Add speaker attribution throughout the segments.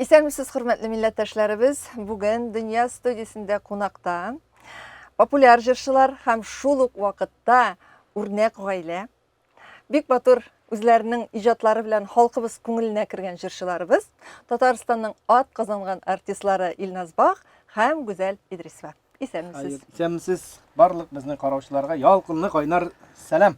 Speaker 1: Исәнмесез, хөрмәтле милләттәшләребез. Бүген Дөнья студиясендә кунакта популяр җырчылар һәм шул ук вакытта үрнәк гаилә. Бик матур үзләренең иҗатлары белән халкыбыз күңеленә кергән җырчыларыбыз, Татарстанның ат казанган артистлары Илназ Бах һәм Гүзәл Идрисова. Исәнмесез.
Speaker 2: Исәнмесез. Барлык безнең караучыларга ялкынлы кайнар сәлам.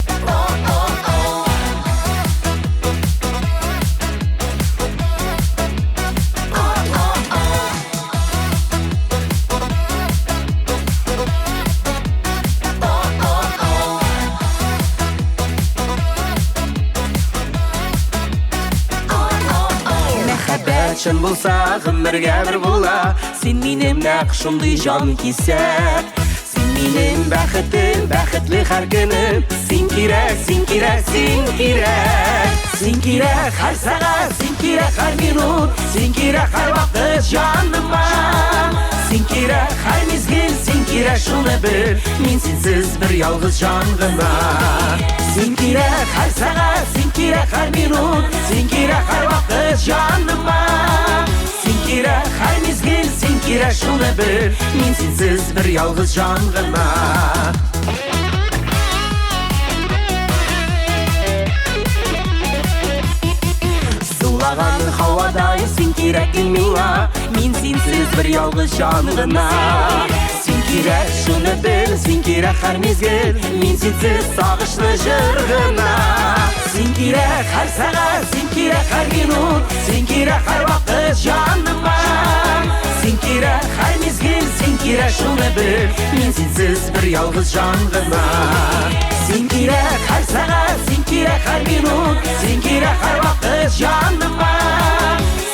Speaker 3: Мәхәббәт чын булса, гомергә бер була. Син минем нәкъ шундый җан кисәк. Син минем бәхетем, бәхетле һәр көнем. Син кирәк, син кирәк, син кирәк. Син кирәк һәр сәгать, син кирәк һәр минут. Син кирәк һәр вакыт җаныма. Син кирәк һәр мизгел, син кирәк шуны бел. Мин синсез бер ялгыз җан гына. Син кирәк һәр сәгать, син кирәк һәр минут. Син кирәк һәр вакыт җаныма. Син кирәк һәр мизгел, син кирәк шуны бел. Мин синсез бер ялгыз җан гына. Сулаган һавадай син кирәк миңа. Мин синсез бер ялгыз җан гына. Син кирәк, шуны бел, син кирәк һәр мизгел. Мин синсез сагышлы җыр гына. Син кирәк һәр сәгать, син кирәк һәр минут, син кирәк һәр вакыт җаныма. Син кирәк һәр мизгел, син кирәк шуны бел. Мин синсез бер ялгыз җан гына. Син кирәк һәр сәгать, син кирәк һәр минут, син кирәк һәр вакыт җаныма.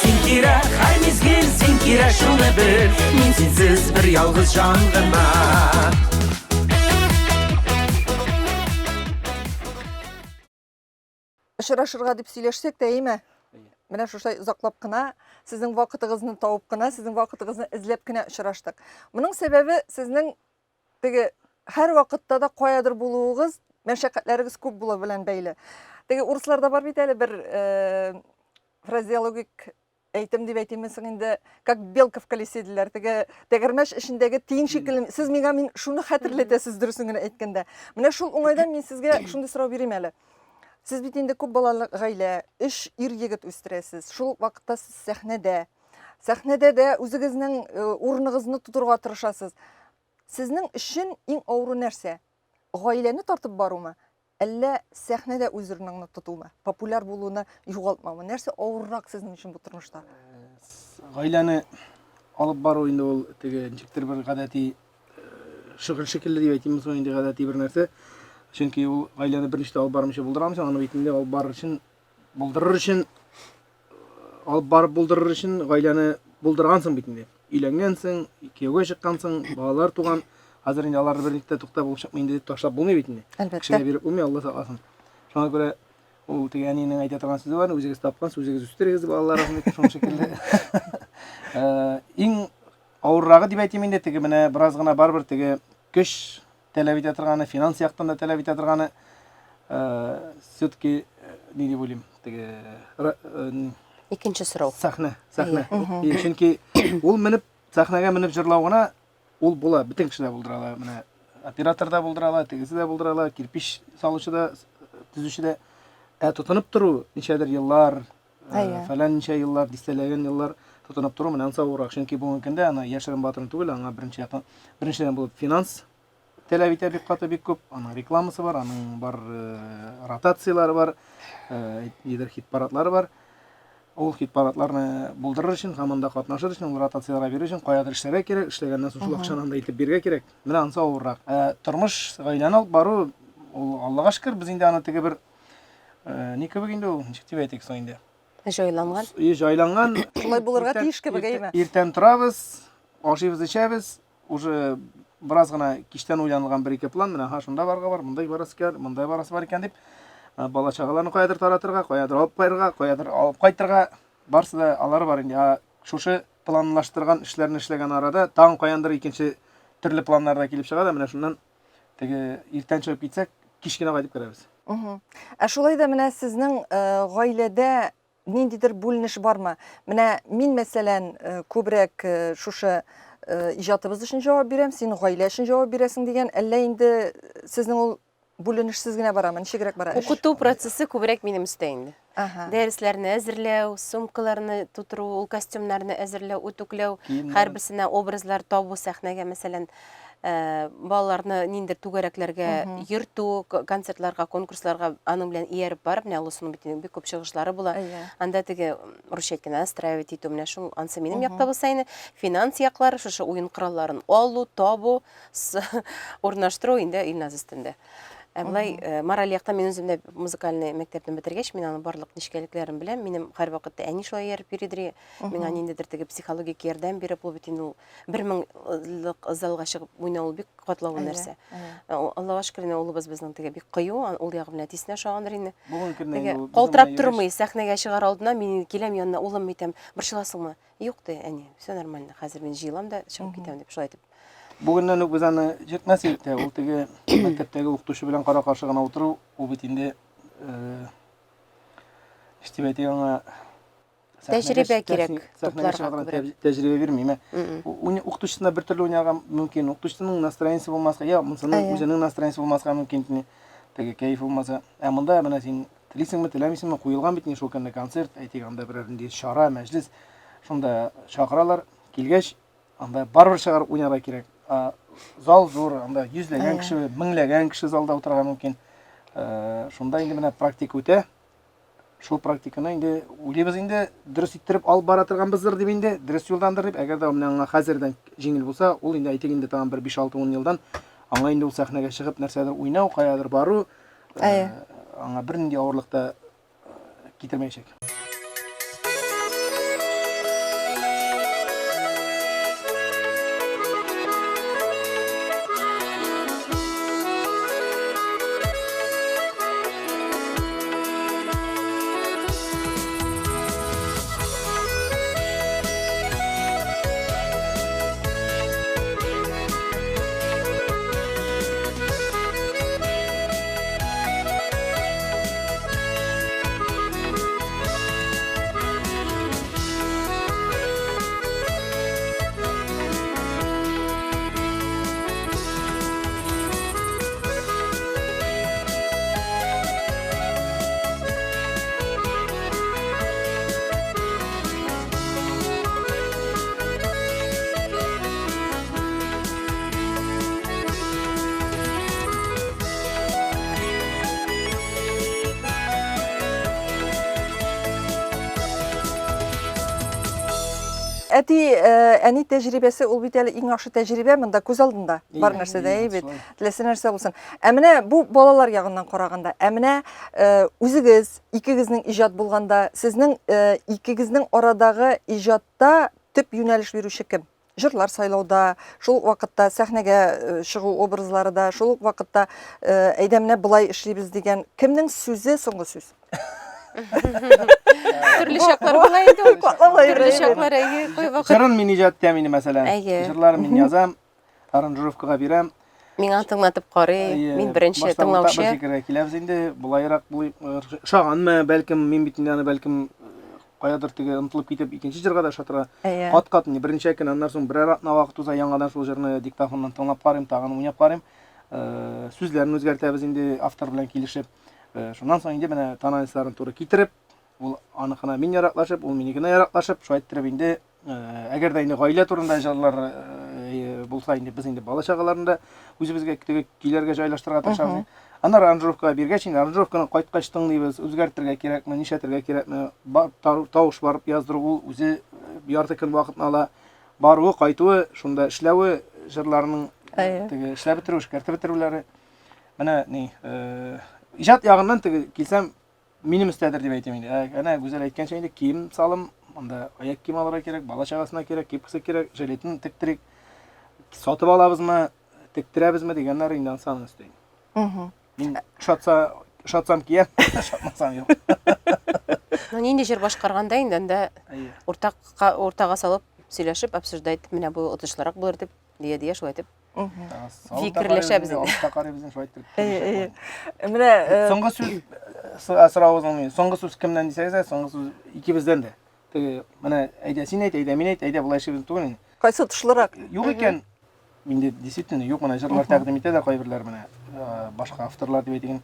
Speaker 3: Син кирәк һәр мизгел, син кирәк шуны бел. Мин синсез бер ялгыз җан гына.
Speaker 1: Очрашырга дип сөйләшсәк тә, әйме? Менә шушылай озаклап кына, сезнең вакытыгызны табып кына, сезнең вакытыгызны эзләп кенә очраштык. Моның сәбәбе сезнең теге һәр вакытта да каядыр булуыгыз, мәшәкатьләрегез күп булу белән бәйле. Теге урысларда бар бит әле бер э, фразеологик әйтем дип әйтимме соң инде, как белка в колесе диләр. Теге тәгәрмәч эчендәге тиен шикелле. Сез миңа мин шуны хәтерләтәсез дөресен генә әйткәндә. Менә шул уңайдан мин сезгә шундый сорау бирим әле. Сез бит инде күп балалы гаилә, өч ир егет үстерәсез. Шул ук вакытта сез сәхнәдә. Сәхнәдә дә үзегезнең э, урыныгызны тотырга тырышасыз. Сезнең өчен иң авыры нәрсә? Гаиләне тартып барумы? Әллә сәхнәдә үз урыныңны тотумы? Популяр булуны югалтмаумы? Нәрсә авыррак сезнең өчен бу тормышта?
Speaker 2: Гаиләне алып бару инде ул теге ничектер бер гадәти э, шөгыль шикелле дип әйтимме соң инде гадәти бер нәрсә. Чөнки ул гаиләне берничә дә алып бармыйча булдыра алмыйсың, аны бит инде алып барыр өчен булдырыр өчен алып барып булдырыр өчен гаиләне булдыргансың бит инде. Өйләнгәнсең, кияүгә чыккансың, балалар туган. Хәзер инде аларны берничә дә туктап булып чыкмый инде дип ташлап булмый бит инде.
Speaker 1: Әлбәттә.
Speaker 2: Кешегә биреп булмый, Алла сакласын. Шуңа күрә ул теге әнинең әйтә торган сүзе бар, үзегез тапкан, үзегез үстерегез балаларыгызны дип шуның шикелле. Э, иң авыррагы дип әйтим инде, теге менә бераз гына барыбер теге көч таләп итә торганы, финанс яктан да таләп итә торганы, э, все-таки э, ни дип уйлыйм, теге э,
Speaker 4: Икенче сорау.
Speaker 2: Сәхнә, сәхнә. Чөнки ул менеп сәхнәгә менеп җырлау гына ул була, бөтен кеше дә булдыра ала. Менә оператор да булдыра ала, тегесе дә булдыра ала, кирпич салучы да, төзүче дә. Ә тотынып тору ничәдер еллар, фәлән ничә еллар, дистәләгән еллар тотынып тору менә ансы авыррак. Чөнки бүгенге көндә аны яшерен батырын түгел, аңа беренче яктан, беренчедән булып финанс таләп итә бик каты, бик күп. Аның рекламасы бар, аның бар э, ротацияләре бар, э, нидер хит-парадлары бар. Ул хит-парадларны булдырыр өчен һәм анда катнашыр өчен, ул ротацияләргә бирер өчен каядыр эшләргә кирәк, эшләгәннән соң шул акчаны анда илтеп бирергә кирәк. Менә ансы авыррак. Ә тормыш, гаиләне алып бару, ул Аллага шөкер, без инде аны теге бер Э, ни кебек инде ул, ничек дип әйтик соң инде?
Speaker 4: Җайланган.
Speaker 2: И, җайланган.
Speaker 1: Шулай булырга тиеш кебек, әйме?
Speaker 2: Иртән торабыз, ашыйбыз, эчәбез, уже бераз гына кичтән уйланылган бер-ике план, менә ха шунда барга бар, монда барасы бар, монда барасы бар икән дип, э, бала чагаларны каядыр таратырга, каядыр алып кайтырга, каядыр алып кайтырга, барсы да алары бар инде. Ә шушы планлаштырган эшләрне эшләгән арада тагын каяндыр икенче төрле планнар да килеп чыга да, менә шуннан Теге иртән чыгып китсәк, кич кенә кайтып керәбез.
Speaker 1: Ә шулай да менә сезнең э, гаиләдә ниндидер бүленеш бармы? Менә мин, мәсәлән, күбрәк шушы иҗатыбыз өчен җавап бирәм, син гаилә өчен җавап бирәсең дигән, әллә инде сезнең ул бүленешсез генә барамы? Ничегрәк бара
Speaker 4: эш? Укыту процессы күбрәк минем өстә инде. Ага. Дәресләрне әзерләү, сумкаларны тутыру, ул костюмнарны әзерләү, үтүкләү, һәрберсенә образлар табу сәхнәгә, мәсәлән, э, балаларны ниндидер түгәрәкләргә йөртү, концертларга, конкурсларга аның белән ияреп барып, менә Алласуның бит инде бик күп чыгышлары була. Анда теге русча әйткәндә настраивать итү, менә шул ансы минем якта булса инде, финанс яклары, шушы уен коралларын алу, табу, урнаштыру инде Илназ өстендә. Ә болай э, мораль яктан мин үзем дә музыкальный мәктәпне бетергәч, мин аның барлык нечкәлекләрен беләм. Минем һәрвакытта әни шулай ияреп йөридер. Миңа ниндидер теге психологик ярдәм биреп, ул бит инде ул бер меңлык залга чыгып уйнау ул бик катлаулы нәрсә. Э, Аллага шөкер, инде улыбыз безнең теге бик кыю, ул ягы белән әтисенә ошагандыр инде.
Speaker 2: Бүгенге көндә инде ул
Speaker 4: калтырап тормый, сәхнәгә чыгар алдына мин киләм янына, улым әйтәм, борчыласыңмы? Юк, ди, әни, все нормально, хәзер мин җыелам да чыгып китәм дип, шулай итеп.
Speaker 2: Бүгеннән үк без аны җитмәс идек тә, ул теге мәктәптәге укытучы белән кара-каршы гына утыру, ул бит инде ничек дип әйтик аңа,
Speaker 4: тәҗрибә кирәк, тупларга
Speaker 2: күбрәк. Тәҗрибә бирми, мә. Укытучысына бер төрле уйнарга мөмкин, укытучысының настроениесе булмаска, я монысының үзенең настроениесе булмаска мөмкин, теге кәеф булмаса. Ә монда менә син телисеңме, теләмисеңме, куелган бит инде шул көнне концерт, әйтик, анда берәр нинди чара, мәҗлес, шунда чакыралар. Килгәч, анда барыбер чыгарып уйнарга кирәк. Зал зур, анда йөзләгән кеше, меңләгән кеше залда утырырга мөмкин. Шунда инде менә практика үтә. Шул практиканы инде уйлыйбыз инде, дөрес иттереп алып бара торганбыздыр дип инде, дөрес юлдандыр дип. Әгәр дә менә аңа хәзердән җиңел булса, ул инде әйтик инде тагын бер 5-6-10 елдан аңа инде ул сәхнәгә чыгып нәрсәдер уйнау, каядыр бару, аңа бернинди авырлык та китермәячәк.
Speaker 1: Әти, э, әни тәҗрибәсе ул бит әле иң яхшы тәҗрибә монда күз алдында. Бар нәрсә дә бит. Теләсә нәрсә булсын. Ә менә бу балалар ягыннан караганда, ә менә э, үзегез икегезнең иҗат булганда, сезнең э, икегезнең арадагы иҗатта төп юнәлеш бирүче кем? Җырлар сайлауда, шул ук вакытта сәхнәгә э, чыгу образлары да, шул ук вакытта э, әйдә менә болай эшлибез дигән кемнең сүзе соңгы сүз?
Speaker 4: Төрле чаклар була инде ул. Төрле чаклар, әйе,
Speaker 2: кайвакыт. Җырын мин иҗат итәм инде, мәсәлән. Җырларын мин язам, аранжировкага бирәм.
Speaker 4: Миңа тыңлатып карый, мин беренче тыңлаучы.
Speaker 2: Башта фикергә киләбез инде, болайрак булый, ошаганмы, бәлкем, мин бит инде аны бәлкем каядыр теге омтылып китеп икенче җырга да ошатырга. Кат-кат инде берничә көн, аннан соң берәр атна вакыт уза, яңадан шул җырны диктофоннан тыңлап карыйм, тагын уйнап карыйм. Сүзләрен үзгәртәбез инде автор белән килешеп. Шуннан соң инде менә тональностьларын туры китереп, ул аныкына мин яраклашып, ул минекенә яраклашып, шулай иттереп инде Әгәр дә инде гаилә турында җырлар булса инде без инде бала чагаларны да үзебезгә теге көйләргә җайлаштырырга тырышабыз. Аннары аранжировкага биргәч инде аранжировканы кайткач тыңлыйбыз, үзгәртергә кирәкме, нишләтергә кирәкме, тавыш барып яздыру ул үзе ярты көн вакытны ала. Баруы, кайтуы, шунда эшләве, җырларның теге эшләп бетерү, эшкәртеп бетерүләре. Менә ни, иҗат ягыннан теге килсәм, Минем өстәдер дип әйтәм инде. Ә, әнә Гүзәл әйткәнчә инде кием салым, анда аяк кием алырга кирәк, бала чагасына кирәк, кепкасы кирәк, жилетын тектерик. Сатып алабызмы, тектерәбезме дигәннәр инде анысы аның өстә. Мин ошатса, ошатсам киям, ошатмасам юк.
Speaker 4: Ну, нинди җыр башкарганда инде анда уртакка уртага салып сөйләшеп, обсуждать итеп, менә бу отышлырак булыр дип, дия-дия шулай итеп
Speaker 2: Фикерләшәбез инде. Алып та карыйбыз инде шулай итеп.
Speaker 1: Менә
Speaker 2: соңгы сүз соравыгызның соңгы сүз кемнән дисәгез дә, соңгы сүз икебездән дә. Теге, менә әйдә син әйт, әйдә мин әйт, әйдә болай эшлибез түгел инде.
Speaker 1: Кайсы отышлырак?
Speaker 2: Юк икән, инде действительно юк, менә җырлар тәкъдим итә дә кайберләр менә башка авторлар дип әйтик.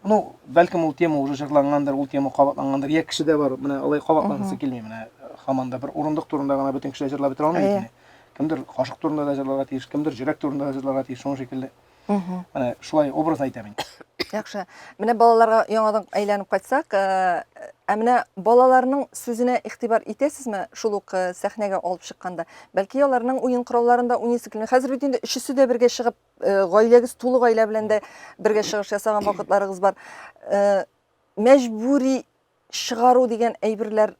Speaker 2: Ну, бәлкем ул тема уже җырлангандыр, ул тема кабатлангандыр, я кешедә бар, менә алай кабатланасы килми, менә һаман да бер урындык турында гына бөтен кеше җырлап бетерә алмый бит. Кемдер кашык турында да җырларга тиеш, кемдер йөрәк турында да җырларга тиеш, шуның шикелле. Менә шулай образно әйтәм инде.
Speaker 1: Яхшы. Менә балаларга яңадан әйләнеп кайтсак, э, ә менә балаларның сүзенә игътибар итәсезме шул ук э, сәхнәгә алып чыкканда? Бәлки аларның уен коралларында уйныйсы килми. Хәзер бит инде өчесе дә бергә чыгып, э, гаиләгез тулы гаилә белән дә бергә чыгыш ясаган вакытларыгыз бар. Мәҗбүри чыгару дигән әйберләр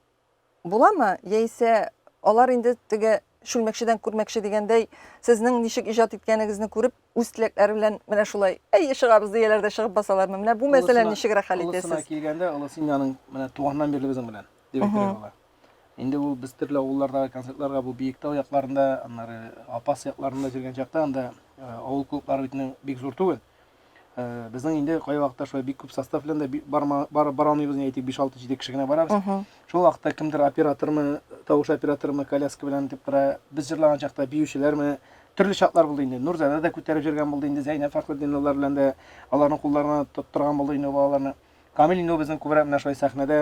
Speaker 1: буламы? Яисә алар инде теге чүлмәкчедән күрмәкче дигәндәй, сезнең ничек иҗат иткәнегезне күреп, үз теләкләре белән менә шулай, әйе, чыгабыз дияләр дә чыгып басалармы? Менә бу мәсьәләне ничегрәк хәл итәсез?
Speaker 2: Олысына килгәндә, олысы инде аның менә туганнан бирле безнең белән, дип әйтергә була. Инде ул без төрле авыллардагы концертларга бу Биектау якларында, аннары Апас якларында йөргән чакта анда авыл клублары бит бик зур түгел. Э, безнең инде кайвакытта шулай бик күп состав белән дә барма, бар, бара алмыйбыз, ни әйтик, 5-6, 7 кеше генә барабыз. Шул вакытта кемдер оператормы, тавыш операторымы, коляска белән дип тора. Без җырлаган чакта биючеләрме, төрле чаклар булды инде. Нурзада да күтәреп йөргән булды инде, Зәйнәб Фәхретдиновлар белән дә аларның кулларына тоттырган булды инде балаларны. Камил инде безнең күбрәк менә шулай сәхнәдә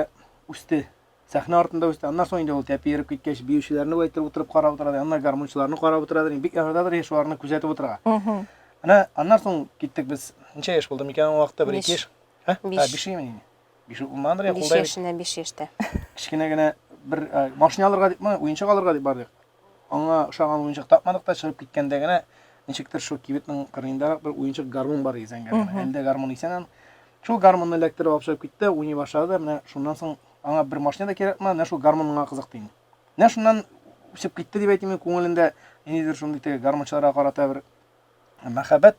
Speaker 2: үсте. Сәхнә артында үсте. Аннан соң инде ул тәпи йөреп киткәч, биючеләрне болай итеп утырып карап утыра, аннан гармунчыларны карап утырадыр, бик яратадыр, шуларны күзәтеп утыра. Менә аннан соң киттек без. Ничә яшь булды микән ул вакытта? Бер ике яшь. Ә? Биш. Биш имени. Биш булмагандыр я,
Speaker 4: кулда. Биш яшенә, биш яшьтә.
Speaker 2: Кечкенә генә бер машина алырга дипме, уенчык алырга дип бардык. Аңа ошаган уенчык тапмадык та, чыгып киткәндә генә ничектер шул кибетнең кырыендарак бер уенчык гармун бар иде зәңгәр генә. Әле дә гармун исән аның. Шул гармунны эләктереп алып чыгып китте, уйный башлады да, менә шуннан соң аңа бер машина да кирәк менә шул гармун аңа кызыкты инде. Менә шуннан үсеп китте дип әйтим, күңелендә ниндидер шундый теге гармунчыларга карата бер мәхәббәт,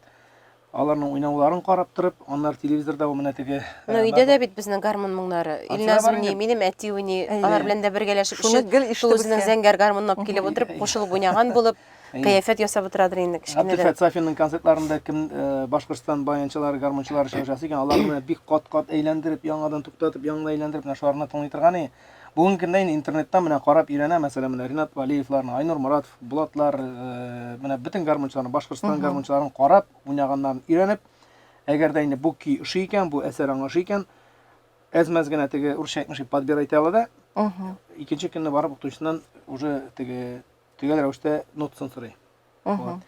Speaker 2: аларның уйнауларын карап торып, аннары телевизорда ул менә теге
Speaker 4: Ну, э, өйдә дә бит безнең гармун моңнары. Илназ уйный, минем әти уйный, алар белән дә бергәләшеп,
Speaker 1: шуны гел ишетеп
Speaker 4: үзенең зәңгәр гармунын алып килеп утырып, кушылып уйнаган булып, кыяфәт ясап утырадыр инде
Speaker 2: кечкенәдән. Габделфәт Сафинның концертларында кем э, Башкортстан баянчылары, гармунчылары чыгыш ясый икән, аларны менә бик кат-кат әйләндереп, яңадан туктатып, яңадан әйләндереп, менә шуларны тыңлый торган иде. Бүгенге көндә инде интернеттан менә карап өйрәнә, мәсәлән, менә Ринат Валиевларны, Айнур Моратов, Булатлар, э, менә бөтен гармунчыларны, Башкортстан гармунчыларын карап, уйнаганнарын өйрәнеп, әгәр дә инде бу көй ошый икән, бу әсәр аңа ошый икән, әз-мәз генә теге урысча әйтмешли подбир итә ала да, икенче көнне барып укытучысыннан уже теге төгәл рәвештә нотасын сорый. Вот.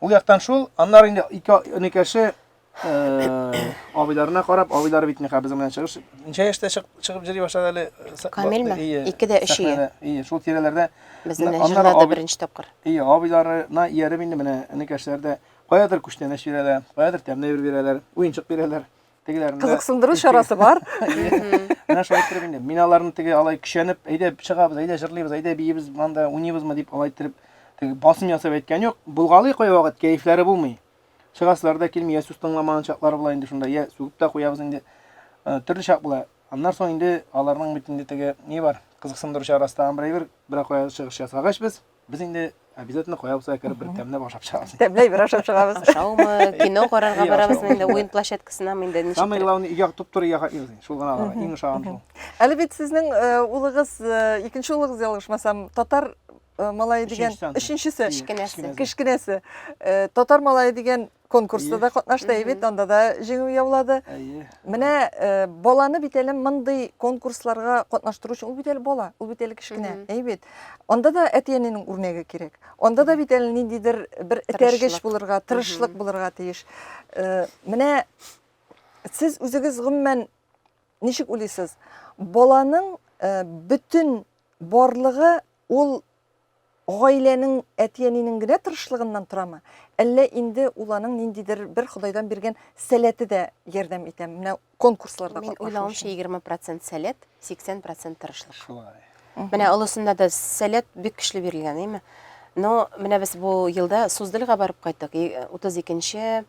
Speaker 2: Ул яктан шул, аннары инде ике энекәше э, абыйларына карап, абыйлары бит инде безнең белән чыгыш. Ничә яшьтә чыгып йөри башлады әле?
Speaker 4: Камилме? Ике дә өч
Speaker 2: ие. Ие, шул тирәләрдә.
Speaker 4: Безнең белән җырлады беренче тапкыр.
Speaker 2: Ие, абыйларына ияреп инде менә энекәшләр дә каядыр күчтәнәч бирәләр, каядыр тәмле әйбер бирәләр, уенчык бирәләр.
Speaker 1: Тегеләрендә Кызыксындыру чарасы бар.
Speaker 2: Менә шулай иттереп инде. Мин аларны теге алай көчәнеп, әйдә чыгабыз, әйдә җырлыйбыз, әйдә биибез, монда уйныйбызмы дип алай иттереп теге басым ясап әйткән юк. Булгалый кайвакыт кәефләре булмый. Чыгасылар да килми, я сүз тыңламаган чаклары була инде шунда, я сүгеп тә куябыз инде. Э, төрле чак була. Аннан соң инде аларның бит инде теге ни бар, кызыксындыру чарасы тагын бер әйбер, берәр кая чыгыш ясагач без, Без инде обязательно кая булса кереп бер тәмләп ашап чыгабыз.
Speaker 1: Тәмләп бер ашап чыгабыз.
Speaker 4: Ашаумы, кино карарга барабызмы инде, уен площадкасынамы инде,
Speaker 2: ничек. Самое главное, өйгә туп-туры өйгә кайтмыйбыз. Шул гына аларга иң ошаган шул.
Speaker 1: Әле бит сезнең э, улыгыз, э, икенче улыгыз ялгышмасам, татар э, малае дигән өченчесе,
Speaker 4: кечкенәсе.
Speaker 1: Кечкенәсе. Татар малае дигән конкурста да катнашты, әйе бит, анда да җиңү яулады.
Speaker 2: Әйе.
Speaker 1: Менә э, баланы бит әле мондый конкурсларга катнаштыру өчен, ул бит әле бала, ул бит әле кечкенә, әйе бит. Анда да әти-әнинең үрнәге кирәк. Анда да бит әле ниндидер бер этәргеч булырга, тырышлык булырга тиеш. Э, менә сез үзегез гомумән ничек уйлыйсыз? Баланың э, бөтен барлыгы ул гаиләнең, әти-әнинең генә тырышлыгыннан торамы? Әллә инде ул аның ниндидер бер Ходайдан биргән сәләте дә ярдәм итәме? Менә конкурсларда
Speaker 4: Мин
Speaker 1: катнашу
Speaker 4: уйлавымча,
Speaker 1: өчен.
Speaker 4: 20 процент сәләт, 80 процент тырышлык.
Speaker 2: Шулай.
Speaker 4: Менә олысында да сәләт бик көчле бирелгән, әйме? Но менә без бу елда Суздальга барып кайттык. 32 нче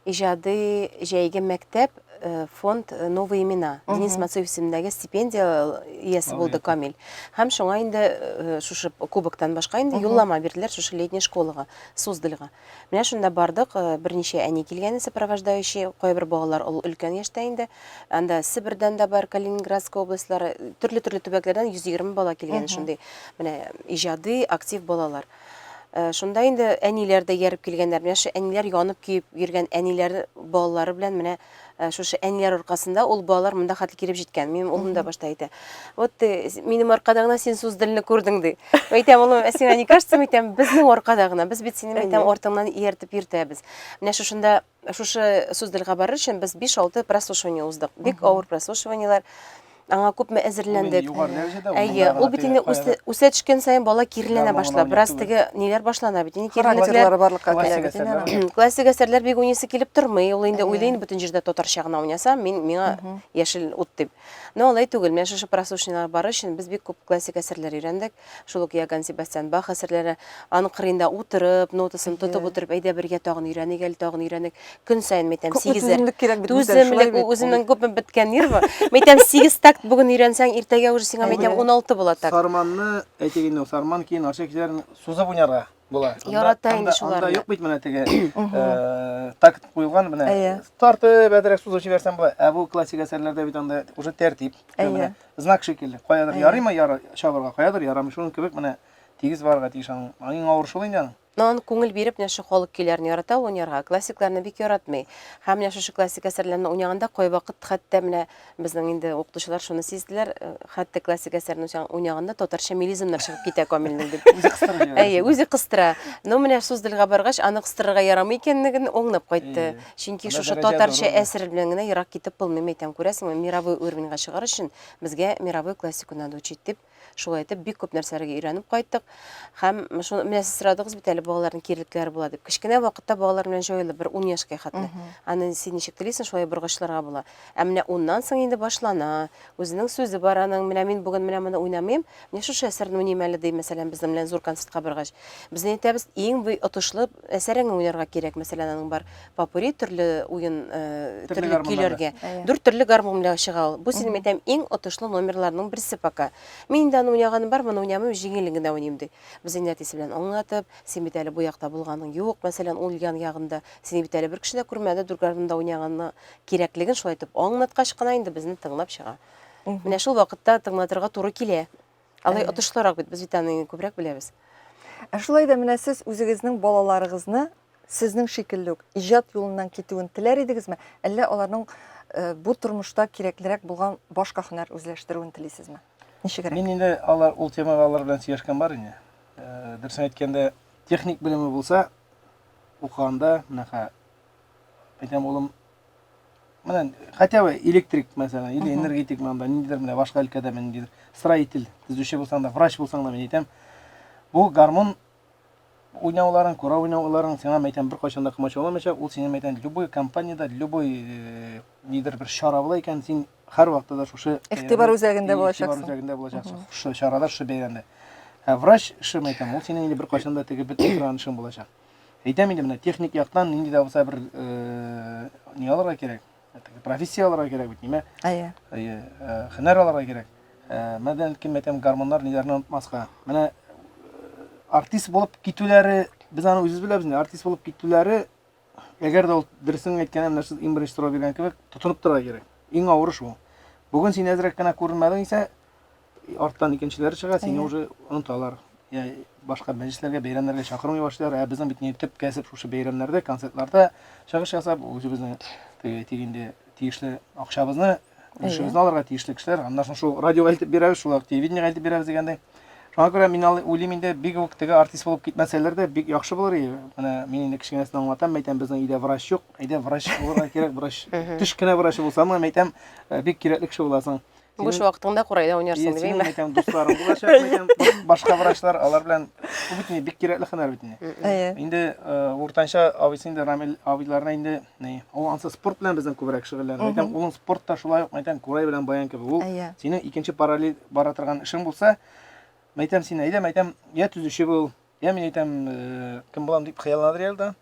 Speaker 4: иҗади җәйге мәктәп э, фонд э, Новые имена. Денис Мацуев исемендәге стипендия иясе булды Камил. Һәм шуңа инде э, шушы кубоктан башка инде юллама бирделәр шушы летний школага, Суздальга. Менә шунда бардык, берничә әни килгән сопровождающий, кайбер балалар ул өлкән яшьтә инде. Анда Себердән дә бар, Калининградская областьлары, төрле-төрле төбәкләрдән 120 бала килгән шундый менә иҗади, актив балалар. Э, шунда инде әниләр дә ияреп килгәннәр. Менә шушы әниләр янып көеп йөргән әниләр балалары белән менә э, шушы әниләр аркасында ул балалар монда хәтле килеп җиткән. Минем улым да башта әйтә. Вот ты минем аркада гына син Суздальны күрдең ди. Әйтәм, улым, ә сиңа не кажется, әйтәм, безнең аркада гына. Без бит сине, әйтәм, артыңнан ияртеп йөртәбез. Менә шушында шушы Суздальга барыр өчен без 5-6 прослушивание уздык. Бик авыр прослушиваниеләр. Аңа күпме әзерләндек.
Speaker 2: Югары дәрәҗәдә.
Speaker 4: Әйе, ул бит инде үсә төшкән саен бала киреләнә башлап. Бераз теге ниләр башлана бит. Инде
Speaker 1: кирелекләр барлыкка килә бит инде.
Speaker 4: Классик әсәрләр бик уйныйсы килеп тормый. Ул инде уйлый инде бөтен җирдә татарча гына уйнасам, мин миңа яшел ут дип. Но алай түгел. Менә шушы прослушиваниеләр барыр өчен без бик күп классик әсәрләр өйрәндек. Шул ук Иоганн Себастьян Бах әсәрләре, аның кырыенда утырып, нотасын тотып утырып, әйдә бергә тагын өйрәник әле, тагын өйрәник. Көн саен, мәйтәм,
Speaker 1: Күпме
Speaker 4: сигезәр.
Speaker 1: түземлек кирәк бит, Гүзәл, шулай
Speaker 4: Түземлек,
Speaker 1: бит.
Speaker 4: үземнең күпме беткән нервы. Мәйтәм, 8 такт бүген өйрәнсәң, иртәгә уже сиңа, мәйтәм, 16 була такт.
Speaker 2: Сарманны, әйтик инде, сарман киен, арча кичләрен сузып уйнарга була.
Speaker 4: Ярата инде шуларны.
Speaker 2: Анда юк бит менә теге э, такт куелган менә. Тартып, әзрәк сузып җибәрсәң була. Ә бу классик әсәрләрдә бит анда уже тәртип. Менә знак шикелле. Каядыр ярыймы яра чабырга, каядыр ярамый. Шуның кебек менә тигез барырга тиеш аның. Иң авыр шул инде аның.
Speaker 4: Но аны күңел биреп, менә шушы халык көйләрен ярата ул уйнарга, классикларны бик яратмый. Һәм менә шушы классик әсәрләрне уйнаганда кайвакыт хәтта менә безнең инде укытучылар шуны сизделәр, э, хәтта классик әсәрне уйнаганда татарча мелизмнар чыгып китә Камилнең дип.
Speaker 2: Үзе кыстыра.
Speaker 4: Әйе, үзе кыстыра. Но менә Суздальга баргач, аны кыстырырга ярамый икәнлеген аңлап кайтты. Чөнки шушы татарча әсәр белән генә ерак китеп булмый, әйтәм, күрәсеңме, мировой уровеньга чыгар өчен безгә мировой классику надо учить дип, шулай итеп бик күп нәрсәләргә өйрәнеп кайттык. Һәм шуны менә сез сорадыгыз бит әле балаларның кирелекләре була дип. Кечкенә вакытта балалар белән җайлы, бер 10 яшькә хәтле. Аны син ничек телисең, шулай боргычларга була. Ә менә уннан соң инде башлана. Үзенең сүзе бар аның. Менә мин бүген менә моны уйнамыйм, менә шушы әсәрне уйныйм әле, ди, мәсәлән, безнең белән зур концертка баргач. Без ни әйтәбез, иң отышлы әсәреңне уйнарга кирәк. Мәсәлән, аның бар попурри төрле уен, э, төрле көйләргә. Дүрт төрле гармун белән чыга ул. Бу синең әйтәм, иң отышлы номерларның берсе пока. Мин инде аны уйнаганым бар, моны уйнамыйм, җиңел генә уйныйм, ди. Без инде әтисе белән аңлатып, син бит әле бу якта булганың юк, мәсәлән, ул ян ягында сине бит әле бер кеше дә күрмәде, дүрт гармунда уйнаганны кирәклеген шулай итеп аңлаткач кына инде безне тыңлап чыга. Менә шул вакытта тыңлатырга туры килә. Алай отышлырак бит, без бит аны күбрәк беләбез.
Speaker 1: Ә шулай да менә сез үзегезнең балаларыгызны сезнең шикелле үк иҗат юлыннан китүен теләр идегезме, әллә аларның э, бу тормышта кирәклерәк булган башка һөнәр үзләштерүен телисезме? Ничегрәк?
Speaker 2: Мин инде алар ул темага алар белән сөйләшкән бар инде. Э, дөресен әйткәндә, техник белеме булса, укыганда менә әйтәм, улым, менә хотя бы электрик, мәсәлән, или энергетик монда, ниндидер менә башка өлкәдә ниндидер строитель, төзүче булсаң да, врач булсаң да, мин әйтәм, бу гармун уйнауларың, кура уйнауларың сиңа, әйтәм, беркайчан да комачауламаячак, ул синең, әйтәм, любой компаниядә, любой э, нидер бер чара була икән, син һәрвакытта да шушы
Speaker 1: игътибар үзәгендә булачаксың.
Speaker 2: Игътибар үзәгендә булачаксың. Шушы чарада, шушы бәйрәмдә. Ә врач эше, әйтәм, ул синең инде беркайчан да теге бетми торган эшең булачак. Әйтәм инде менә техник яктан нинди дә булса бер э, ни алырга кирәк. Профессия алырга кирәк бит, ниме?
Speaker 1: Әйе.
Speaker 2: Әйе, э, һөнәр алырга кирәк. Э, мәдән кем әйтәм, гармоннар ниләрне онытмаска. Менә артист булып китүләре, без аны үзебез беләбез инде, артист булып китүләре, әгәр дә ул дөресен әйткәндә, менә сез иң беренче сорау биргән кебек, тотынып торырга кирәк. Иң авыры шул. Бүген син әзрәк кенә күренмәдең исә, арттан икенчеләре чыга, сине уже оныталар. Я башка мәҗлесләргә, бәйрәмнәргә чакырмый башлыйлар. Ә безнең бит төп кәсеп шушы бәйрәмнәрдә, концертларда чыгыш ясап, үзебезнең теге әйтик инде тиешле акчабызны, өлешебезне алырга тиешле кешеләр. Аннан соң шул радиога илтеп бирәбез, шул ук телевидениегә илтеп бирәбез дигәндәй. Шуңа күрә мин уйлыйм инде, бик үк теге артист булып китмәсәләр дә, бик яхшы булыр иде. Менә мин инде кечкенәсен аңлатам, әйтәм, безнең өйдә врач юк. Әйдә, врач булырга кирәк, врач. Теш кенә врачы булсаң, әйтәм, бик кирәкле кеше буласың.
Speaker 4: Буш вакытыңда курайда уйнарсың
Speaker 2: дип әйме? Әйтәм, дусларым булачак, әйтәм, башка врачлар, алар белән бу бит бик кирәкле һөнәр бит инде.
Speaker 1: Әйе.
Speaker 2: Инде э, уртанча абыйсы инде Рамил абыйларына инде ни, ул ансы спорт белән безнең күбрәк шөгыльләнә. Әйтәм, улың спортта шулай ук, әйтәм, курай белән баян кебек. Ул синең икенче параллель бара торган эшең булса, әйтәм, син әйдә, әйтәм, я төзүче бул, Я мин әйтәм, э, кем булам дип хыялланыр әле.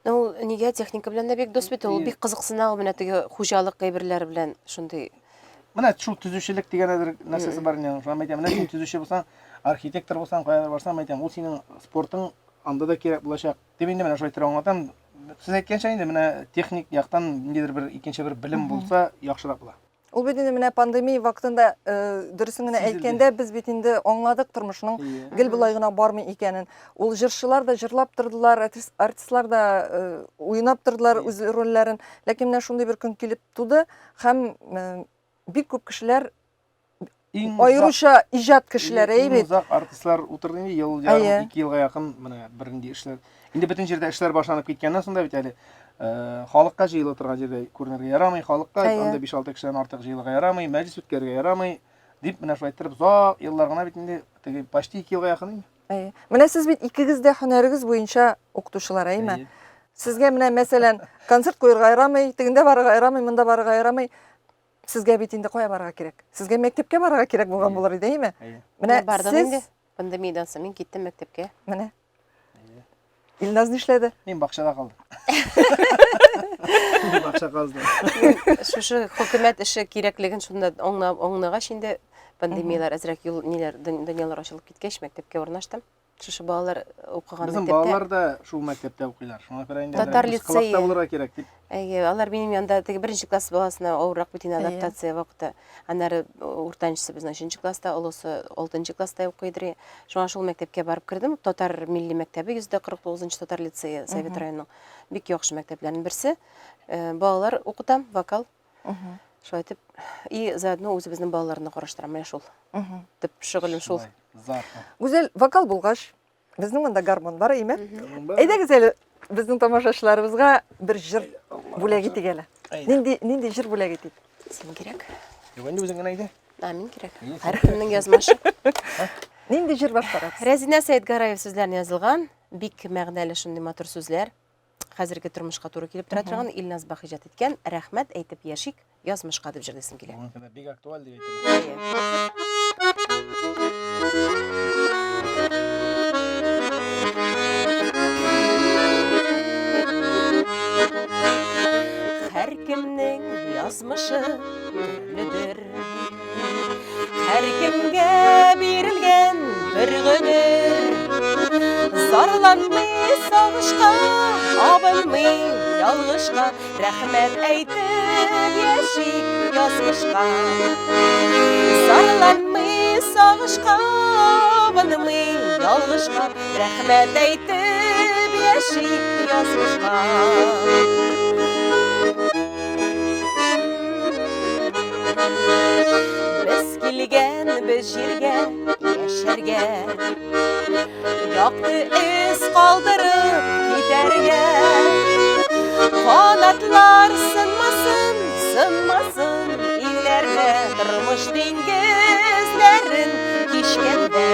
Speaker 4: Ну, ул нигә техника белән дә бик дус бит ул, бик кызыксына ул менә теге хуҗалык әйберләре белән шундый.
Speaker 2: Менә шул төзүчелек дигән әзер нәрсәсе бар инде. Шуңа әйтәм, менә син төзүче булсаң, архитектор булсаң, каядыр барсаң, әйтәм, ул синең спортың анда да кирәк булачак. Дип инде менә шулай итеп аңлатам. Сез әйткәнчә инде менә техник яктан ниндидер бер икенче бер белем булса, яхшырак була.
Speaker 1: Ул бит инде менә пандемия вакытында э, дөресен генә әйткәндә без бит инде аңладык тормышның гел болай гына бармый икәнен. Ул җырчылар да җырлап тордылар, артистлар да э, уйнап тордылар үз рольләрен. Ләкин менә шундый бер көн килеп туды һәм э, бик күп кешеләр Иң аеруча иҗат кешеләре, әйе бит.
Speaker 2: Иң озак артистлар утырды инде, ел ярым, ике елга якын менә бернинди эшләр. Инде бөтен җирдә эшләр башланып киткәннән соң да бит әле э, халыкка җыела торган җирдә күренергә ярамый, халыкка анда 5-6 кешедән артык җыелырга ярамый, мәҗлес үткәрергә ярамый дип менә шулай иттереп озак еллар гына бит инде теге почти 2 елга якын инде.
Speaker 1: Әйе. Менә сез бит икегез дә һөнәрегез буенча укытучылар, әйеме? Сезгә менә мәсәлән концерт куерга ярамый, тегендә барырга ярамый, монда барырга ярамый. Сезгә бит инде кая барырга кирәк? Сезгә мәктәпкә барырга кирәк булган булыр иде, әйеме?
Speaker 4: Менә бардым инде. Пандемиядан соң мин киттем мәктәпкә.
Speaker 1: Менә. Илназ нишләде?
Speaker 2: Мин бакчада калдым. Бакча каздым.
Speaker 4: Шушы хөкүмәт эше кирәклеген шунда аңлап, аңлагач инде пандемияләр әзрәк юл ниләр дөньялар ачылып киткәч, мәктәпкә урнаштым. Шушы балалар укыган
Speaker 2: Безнең балалар да шул мәктәптә укыйлар. Шуңа күрә инде
Speaker 4: Татар лицее
Speaker 2: булырга кирәк дип.
Speaker 4: Әйе, алар минем янда теге беренче класс баласына авыррак бит инде адаптация вакыты. Аннары уртанчысы безнең өченче класста, олысы алтынчы класста укыйдыр. Шуңа шул мәктәпкә барып кердем. Татар милли мәктәбе 149 татар лицее Совет районының бик яхшы мәктәпләренең берсе. Э, балалар укытам, вокал. Шулай итеп, и заодно үзебезнең балаларны караштырам, менә шул. Төп шөгылем шул.
Speaker 1: Гүзәл, вокал булгач, безнең монда гармун бар, әйме? Әйдәгез әле безнең тамашачыларыбызга бер җыр бүләк итик әле. Нинди нинди җыр бүләк итик?
Speaker 4: Син кирәк.
Speaker 2: Юк, инде үзең генә әйдә.
Speaker 4: А, мин кирәк. Һәркемнең язмашы.
Speaker 1: Нинди җыр башкарабыз?
Speaker 4: Рәзинә Сәетгараев сүзләренә язылган бик мәгънәле шундый матур сүзләр. Хәзерге тормышка туры килеп тора торган Илназ Бах иҗат иткән Рәхмәт әйтеп яшик язмышка дип җырлыйсым килә.
Speaker 2: Бүгенге көндә бик актуаль дип әйтәм.
Speaker 4: Һәркемнең язмышы төрледер. Һәркемгә бирелгән бер гомер. Зарланмый сагышка, абынмый ялгышка, рәхмәт әйтеп яшик язмышка. Зарланмый сагышка, абынмый ялгышка, рәхмәт әйтеп яшик язмышка. Без килгән без җиргә яшәргә, Якты эз калдырып китәргә. Канатлар сынмасын, сынмасын иңнәрдә, Тормыш диңгезләрен кичкәндә.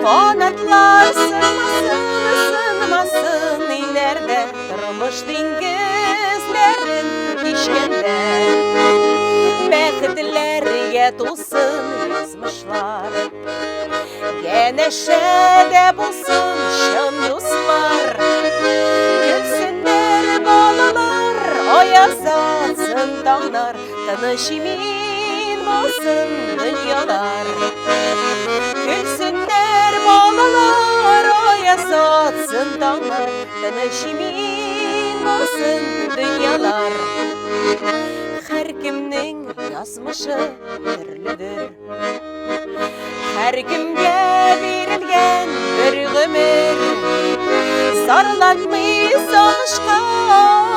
Speaker 4: Канатлар сынмасын, сынмасын иңнәрдә, Тормыш диңгезләрен кичкәндә Бәхетләргә тулсын язмышлар Янәшәдә булсын чын дуслар Көлсеннәр балалар, аяз атсын таңнар Тыныч имин булсын дөньялар Көлсеннәр балалар, аяз атсын таңнар Тыныч имин булсын дөньялар. Һәркемнең язмышы төрледер. Һәркемгә бирелгән бер гомер. Зарланмый сагышка,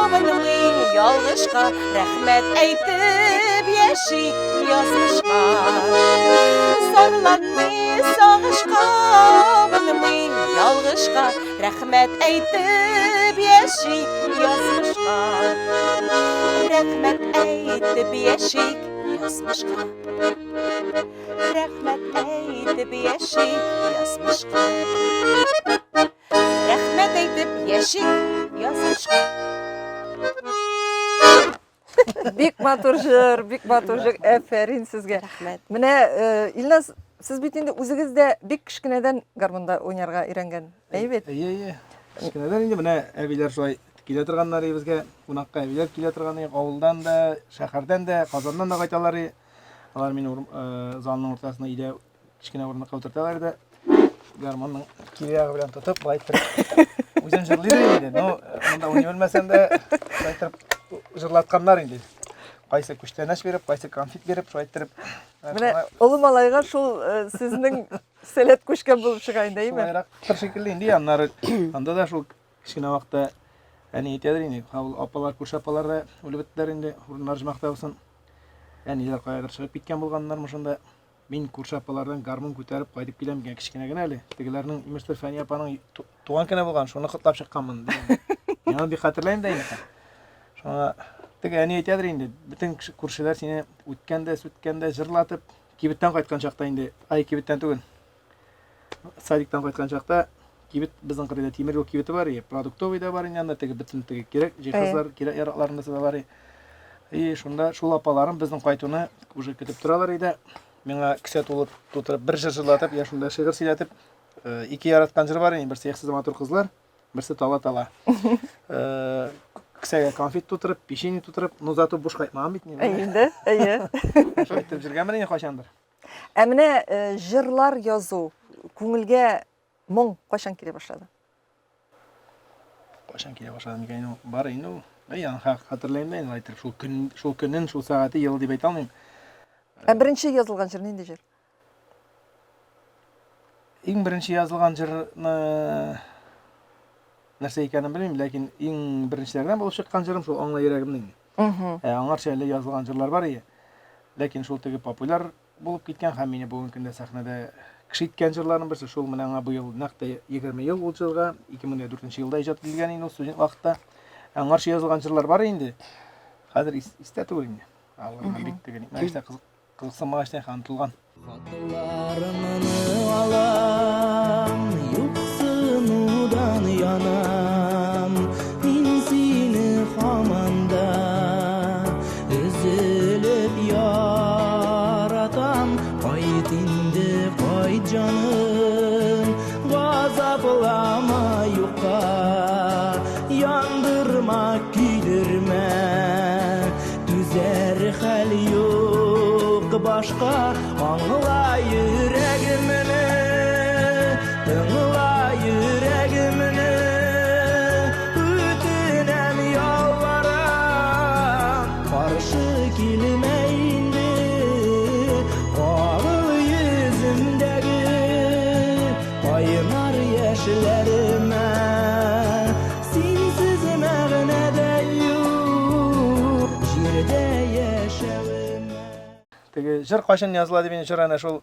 Speaker 4: абынмый ялгышка, рәхмәт әйтеп яши язмышка. Зарланмый сагышка, абынмый ялгышка, Рәхмәт әйтеп яшик язмышка. Рәхмәт әйтеп яшик язмышка. Рәхмәт әйтеп яшик язмышка. Рәхмәт әйтеп яшик язмышка.
Speaker 1: Бик матур җыр, бик матур җыр. Әфәрин сезгә.
Speaker 4: Рәхмәт.
Speaker 1: Менә э, Илназ, сез бит инде үзегез дә бик кечкенәдән гармунда уйнарга өйрәнгән. Әйе бит?
Speaker 2: Әйе, әйе. Кечкенәдән инде менә әбиләр шулай килә торганнар иде безгә. Кунакка әбиләр килә торган иде. Авылдан да, шәһәрдән дә, Казаннан да кайталар иде. Алар мине э, залның уртасына өйдә кечкенә урындыкка утырталар иде. Гармунның кире ягы белән тотып, былай иттереп. Үзем җырлый да инде. Ну, монда уйный белмәсәм дә, шулай иттереп җырлатканнар инде. Кайсы күчтәнәч биреп, кайсы конфет биреп, шулай иттереп.
Speaker 1: Менә олы малайга шул э, сезнең сәләт күчкән булып чыга инде, әйме?
Speaker 2: Шулайрактыр шикелле инде, аннары анда да шул кечкенә вакытта әни әйтәдер инде, ул апалар, күрше апалар да үлеп беттеләр инде, урыннары җмахта булсын. Әниләр каядыр чыгып киткән булганнармы шунда. Мин күрше апалардан гармун күтәреп кайтып киләм икән, кечкенә генә әле. Тегеләрнең, имештер, Фәния апаның туган көне булган, шуны котлап чыкканмын. Мин аны бик хәтерләмим дә инде. Шуңа теге әни әйтәдер инде, бөтен күршеләр сине үткәндә, сүткәндә җырлатып, кибеттән кайткан чакта инде, ай, кибеттән түгел, садиктан кайткан чакта кибет безнең кырыйда тимер юл кибете бар, и продуктовый да бар инде анда теге бөтен теге кирәк җиһазлар, кирәк яракларны да саталар. И шунда шул апаларым безнең кайтуны уже көтеп торалар иде. Миңа кесә тулып тутырып бер җыр җырлатып, я шунда шигырь сөйләтеп, э, ике яраткан җыр бар инде, берсе Эх, сез матур кызлар, берсе Тала-тала. Э, кесәгә конфет тутырып, печенье тутырып, ну зато буш кайтмаган бит
Speaker 1: мин. Инде, әйе.
Speaker 2: Шулай итеп җыргәнмен инде кайчандыр.
Speaker 1: Ә менә э, җырлар язу, күңелгә моң кайчан килә башлады?
Speaker 2: Кайчан килә башлады микән инде ул? Бар инде ул. Әй, аны хәтерләмим дә инде, әйтеп, шул көн, шул көнен, шул сәгате, елы дип әйтә алмыйм.
Speaker 1: Ә беренче язылган җыр нинди җыр?
Speaker 2: Иң беренче язылган җырны нәрсә икәнен белмим, ләкин иң беренчеләрдән булып чыккан җырым шул Аңла йөрәгемне инде. Ә аңарча әле язылган җырлар бар иде. Ләкин шул теге популяр булып киткән һәм мине бүгенге көндә сәхнәдә кеше иткән җырларның берсе шул менә аңа быел нәкъ тә 20 ел ул җырга, 2004 елда иҗат ителгән инде ул студент вакытта. Ә аңарча язылган җырлар бар инде. Хәзер истә түгел инде. Аларны бик теге нитмәгәч кызык Кызыксынмагач та онытылган.
Speaker 3: Хатларыңны алам, юксынудан янам. Мин сине һаман да өзелеп яратам. Кайт инде, кайт, җаным, газаплама юкка, яндырма, көйдермә. Түзәр хәл юк башка, аңла йөрәгемне, тыңла йөрәгемне. Үтенәм, ялварам, каршы килмә инде, кагыл йөземдәге кайнар яшьләремә. Синсез мәгънә дә юк җирдә яшәвемә.
Speaker 2: Теге җыр кайчан языла дип инде җыр әнә шул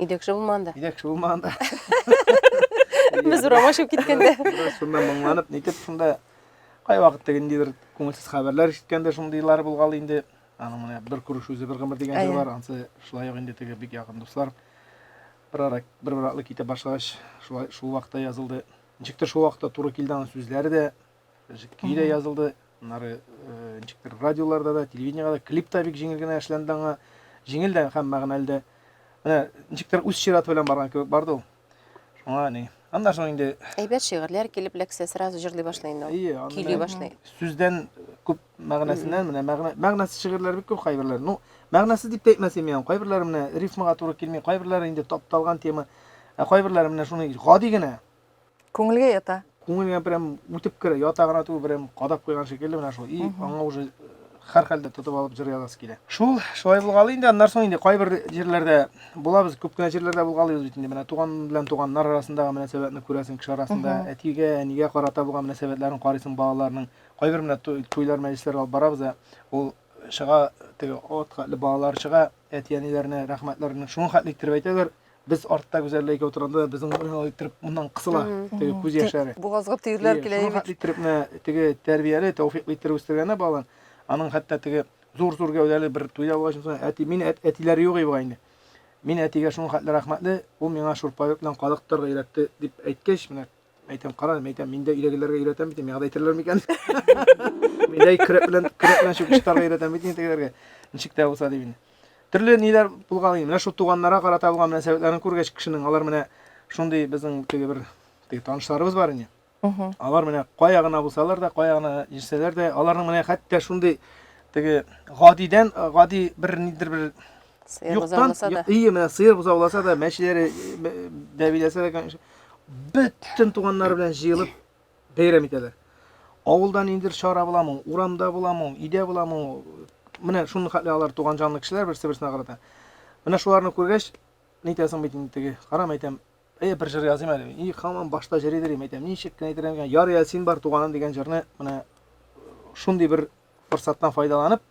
Speaker 4: Өйдә кеше булмаганда.
Speaker 2: Өйдә кеше булмаганда.
Speaker 4: Без урамга чыгып киткәндә.
Speaker 2: Бераз шунда моңланып, нитеп шунда кайвакыт теге ниндидер күңелсез хәбәрләр ишеткәндә шундыйлар булгалый инде. Аның менә бер күреш үзе бер гомер дигән җыр бар. Ансы шулай ук инде теге бик якын дуслар. Бер ара бер-бер атлы китә башлагач, шулай шул вакытта язылды. Ничектер шул вакытта туры килде аның сүзләре дә, көе дә язылды. Аннары э, ничектер радиоларда да, телевидениегә дә клип та бик җиңел генә эшләнде аңа. Җиңел дә һәм мәгънәле дә. Менә ничектер үз чираты белән барган кебек барды ул. Шуңа ни. Аннан соң инде
Speaker 4: Әйбәт шигырьләр килеп эләксә, сразу җырлый башлый инде ул.
Speaker 2: Әйе, аны
Speaker 4: Көйли башлый.
Speaker 2: Сүздән күп мәгънәсеннән менә мәгънә мәгънәсез шигырьләр бик күп кайберләре. Ну, мәгънәсез дип тә әйтмәс идем мин. Кайберләре менә рифмага туры килми, кайберләре инде тапталган тема. Ә кайберләре менә шуны гади генә.
Speaker 1: Күңелгә ята.
Speaker 2: Күңелгә прям үтеп керә, ята гына түгел, прям кадап куйган шикелле менә шул. И аңа уже һәрхәлдә тотып алып җыр язасы килә. Шул, шулай булгалый инде. Аннан соң инде кайбер җирләрдә булабыз, күп кенә җирләрдә булгалыйбыз бит инде. Менә туган белән туганнар арасындагы мөнәсәбәтне күрәсең, кеше арасында әтигә, әнигә карата булган мөнәсәбәтләрен карыйсың балаларның. Кайбер менә туйлар, мәҗлесләр алып барабыз да, ул чыга, теге ат хәтле балалар чыга, әти-әниләренә рәхмәтләрен шуның хәтле иттереп әйтәләр. Без артта Гүзәллә икәү торганда безнең менә иттереп моннан кысыла теге күз яшьләре.
Speaker 1: Бугазга төерләр килә.
Speaker 2: Шуның хәтле иттереп менә теге тәрбияле, тәүфиклы иттереп үстергәннәр баланы. Аның хәтта теге зур-зур гәүдәле бер туйда булгач, әти, мин әтиләре юк иде инде. Мин әтигә шуның хәтле рәхмәтле, ул миңа шурпа белән калык тотарга өйрәтте дип әйткәч, менә Әйтәм, кара, мин әйтәм, мин дә өйдәгеләргә өйрәтәм бит, миңа да әйтерләр микән? Мин дә көрәк белән, көрәк белән чүкеч тотарга өйрәтәм бит инде тегеләргә. Ничек тә булса дип инде. Төрле ниләр булган инде. Менә шул туганнарга карата булган мөнәсәбәтләрен күргәч кешенең, алар менә шундый безнең теге бер теге танышларыбыз бар инде. Алар менә кая гына булсалар да, кая гына йөрсәләр дә, аларның менә хәтта шундый теге гадидән гади бер нидер бер
Speaker 4: сыер бозауласа да.
Speaker 2: Ие, менә сыер бозауласа да, мәчеләре бәбиләсә дә, конечно, бөтен туганнары белән җыелып бәйрәм итәләр. Авылда ниндидер чара буламы, урамда буламы, өйдә буламы, менә шуның хәтле алар туган җанлы кешеләр берсе-берсенә карата. Менә шуларны күргәч, нитәсең бит инде теге, карам әйтәм, Әй, бер җыр языйм әле. И, һаман башта җыр идем, әйтәм, ничек кенә әйтергә микән? Ярый әле син бар, туганым дигән җырны менә шундый бер форсаттан файдаланып,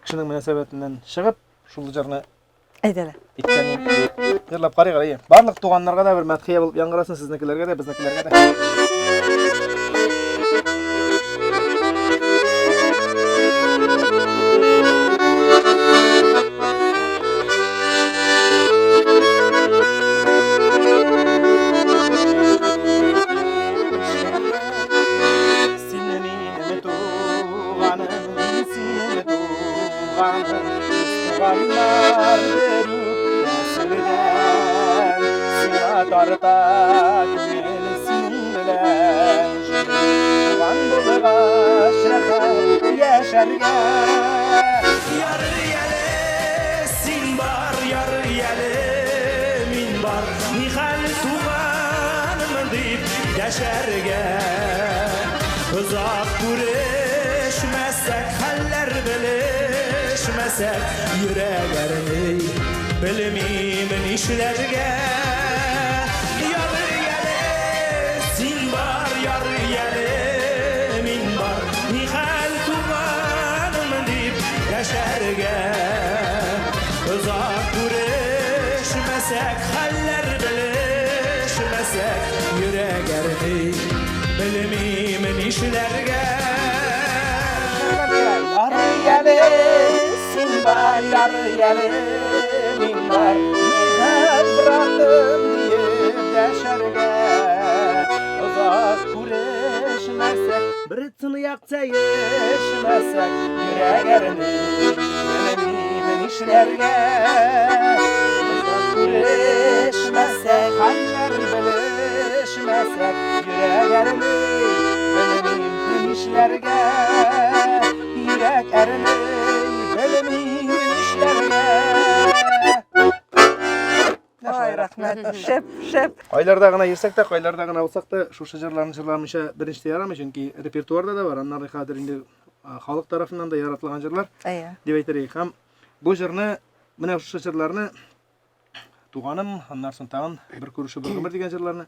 Speaker 2: кешенең мөнәсәбәтеннән чыгып, шул җырны
Speaker 1: Әйдә әле.
Speaker 2: Иткән. Җырлап карыйк әле. Барлык туганнарга да бер мәдхия булып яңгырасын, сезнекеләргә дә, безнекеләргә дә. Тарта күңел синең белән Туган булгач рәхәт яшәргә
Speaker 3: Ярый әле син бар, ярый әле мин бар Нихәл туганмын дип дәшәргә Озак күрешмәсәк, хәлләр белешмәсәк Йөрәк әрни, белмим нишләргә Ярый әле син бар, ярый әле мин бар Нихәл туганым дип дәшәргә Озак күрешмәсәк, хәлләр белешмәсәк Йөрәк әрни, белмим нишләргә
Speaker 2: Ярый әле син бар, ярый әле мин бар Нихәл братым диеп дәшәргә Озак күрешмәсәк, бер тыныяк чәй эчмәсәк, йөрәк әрни, белмим нишләргә. Озак күрешмәсәк, хәлләр белешмәсәк, йөрәк әрни, белмим нишләргә. Йөрәк әрни, белмим нишләргә.
Speaker 1: Ай, рәхмәт. Шәп, шәп.
Speaker 2: Кайларда гына йөрсәк тә, кайларда гына булсак та, шушы җырларны җырламыйча беренче дә ярамый, чөнки репертуарда да бар, аннары хәзер инде халык тарафыннан да яратылган җырлар
Speaker 1: Әйе.
Speaker 2: дип әйтер идек. Һәм бу җырны, менә шушы җырларны Туганым, аннан соң тагын бер күрешү бер гомер дигән җырларны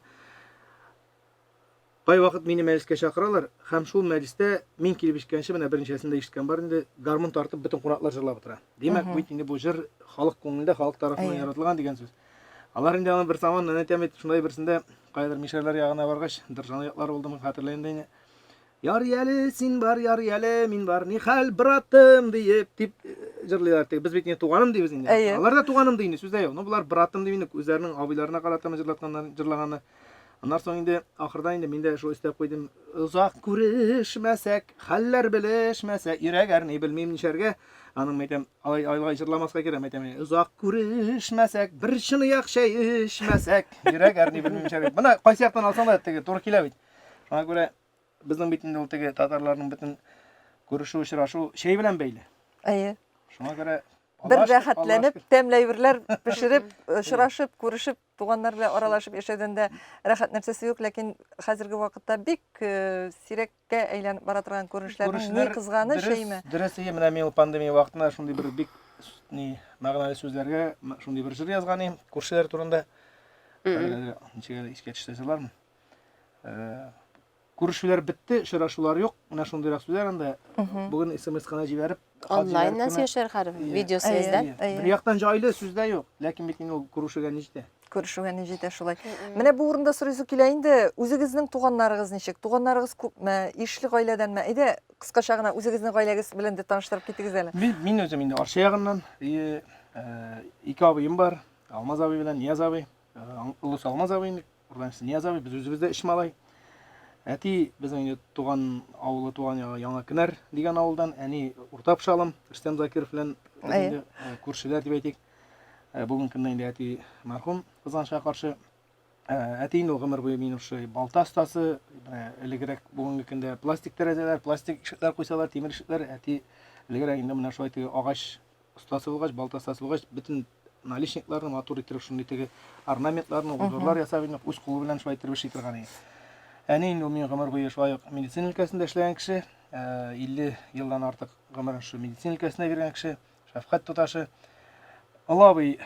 Speaker 2: Кайвакыт мине мәҗлескә чакыралар, һәм шул мәҗлестә мин килеп җиткәнче, менә берничәсен дә ишеткән бар инде, гармун тартып бөтен кунаклар җырлап утыра. Димәк, бу инде бу җыр халык күңелендә, халык тарафыннан яратылган дигән сүз. Алар инде аны бер заман, әйтәм бит, шундай берсендә каядыр мишәрләр ягына баргач, Дыржаны яклары булдымы, хәтерләмим дә инде. Ярый әле син бар, ярый әле мин бар, нихәл, братым, диеп, дип җырлыйлар. Теге без бит инде туганым дибез инде. Алар да туганым ди инде, сүз дә юк. Но болар братым дип инде үзләренең абыйларына карата җырлатканнар, җырлаганнар. Аннан соң инде ахырда инде мин дә шул өстәп куйдым. Озак күрешмәсәк, хәлләр белешмәсәк, йөрәк әрни, белмим нишәргә. Аның мәйтәм, алай алай җырламаска кирәк, мәйтәм. Озак күрешмәсәк, бер чынаяк чәй эчмәсәк, йөрәк әрни, белмим нишәргә. Менә кайсы яктан алсаң да теге туры килә бит. Шуңа күрә безнең бит инде ул теге татарларның бөтен күрешү, очрашу чәй белән бәйле.
Speaker 1: Әйе.
Speaker 2: Шуңа күрә
Speaker 1: бер рәхәтләнеп, тәмле әйберләр пешереп, очрашып, күрешеп, туганнар белән аралашып яшәүдән дә рәхәт нәрсәсе юк, ләкин хәзерге вакытта бик э, сирәккә әйләнеп бара торган күренешләрнең ни кызганыч, әйме?
Speaker 2: Дөрес, әйе, менә мин ул пандемия вакытында шундый бер бик ни мәгънәле сүзләргә шундый бер җыр язган идем, күршеләр турында. Ничек әле искә төште җырлармын. Э, күрешүләр бетте, очрашулар юк. Менә шундыйрак сүзләр анда. Бүген смс кына җибәреп,
Speaker 4: Онлайннан сөйләшәләр хәзер, видеосвязьдән.
Speaker 2: Бер яктан җайлы, сүз дә юк. Ләкин бит инде ул күрешүгә ни җитә?
Speaker 1: Күрешүгә ни җитә шулай. Менә бу урында сорыйсы килә инде, үзегезнең туганнарыгыз ничек? Туганнарыгыз күпме? Ишле гаиләдәнме? Әйдә, кыскача гына үзегезнең гаиләгез белән дә таныштырып китегез әле.
Speaker 2: Мин, мин үзем инде Арча ягыннан. Э, ике абыем бар. Алмаз абый белән Нияз абый. Э, олысы Алмаз абый инде, Уртанчысы Нияз абый, без үзебез дә өч малай. Әти безнең инде туган авылы, туган ягы Яңа Кенәр дигән авылдан, әни Урта Пшалым, Рөстәм Закиров белән без инде э, күршеләр дип әйтик. Э, бүгенге көндә инде әти мәрхүм, кызганычка каршы. Әти инде ул гомер буе минем шушы балта остасы, менә элегрәк бүгенге көндә пластик тәрәзәләр, пластик ишекләр куйсалар, тимер ишекләр, әти элегрәк инде менә шулай теге агач остасы булгач, балта остасы булгач, бөтен наличникларны матур иттереп шундый теге орнаментларны, узорлар ясап инде үз кулы белән шулай иттереп эшли торган иде. Әни инде ул минем гомер буе шулай ук медицина өлкәсендә эшләгән кеше, 50 елдан артык гомерен шул медицина өлкәсенә биргән кеше. Шәфкать туташы. Олы абый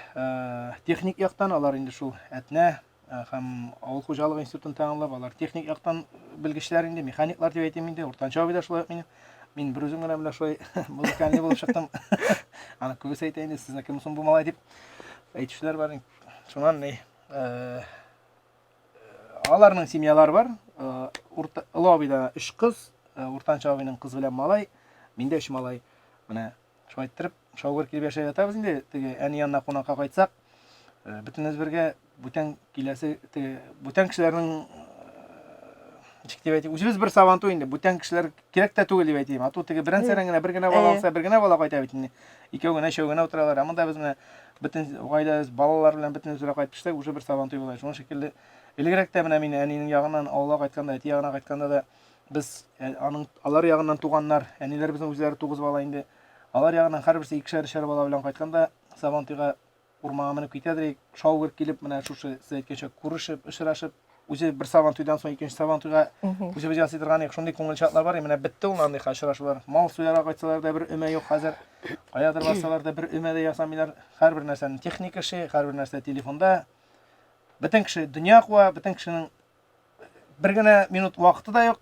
Speaker 2: техник яктан, алар инде шул Әтнә һәм авыл хуҗалыгы институтын тәмамлап, алар техник яктан белгечләр инде, механиклар дип әйтим инде. Уртанчы абый да шулай ук минем. Мин бер үзем генә менә шулай музыкальный булып чыктым. Аны күбесе әйтә инде, сезнеке соң бу малай дип әйтүчеләр бар. Шуннан ни, аларның семьялары бар. Урта, олы абыйда өч кыз, уртанчы абыйның кыз белән малай, миндә өч малай. Менә Шулай иттереп, шаугыр килеп яшәп ятабыз инде. Теге әни янына кунакка кайтсак, э, бөтенебез бергә бүтән киләсе, теге бүтән кешеләрнең э, ничек дип әйтим, үзебез бер сабантуй инде, бүтән кешеләр кирәк тә түгел дип әйтим. А то теге берән-сәрән генә бер генә бала алса, бер генә бала кайта бит инде. Икәү генә, өчәү генә утыралар. Ә монда без менә бөтен гаиләбез, балалар белән бөтенебез бергә кайтып төшсәк, уже бер сабантуй була. Шуның шикелле элегрәк тә менә мин әнинең ягыннан авылга кайтканда, әти ягына кайтканда да Без э, аның алар ягыннан туганнар, әниләребезнең үзләре тугыз бала инде. Алар ягыннан һәрберсе икешәр өчәр бала белән кайтканда Сабантуйга урманга менеп китәдер идек. Шау-гөр килеп, менә шушы сез әйткәнчә күрешеп, очрашып, үзе бер Сабантуйдан соң икенче Сабантуйга үзебез ясый торган идек. Шундый күңел шатлар бар, менә бетте ул андый очрашулар. Мал суярга кайтсалар да бер өмә юк хәзер. Каядыр барсалар да бер өмә дә ясамыйлар. Һәрбер нәрсәнең техник эше, һәрбер нәрсә телефонда. Бөтен кеше дөнья куа, бөтен кешенең бер генә минут вакыты да юк.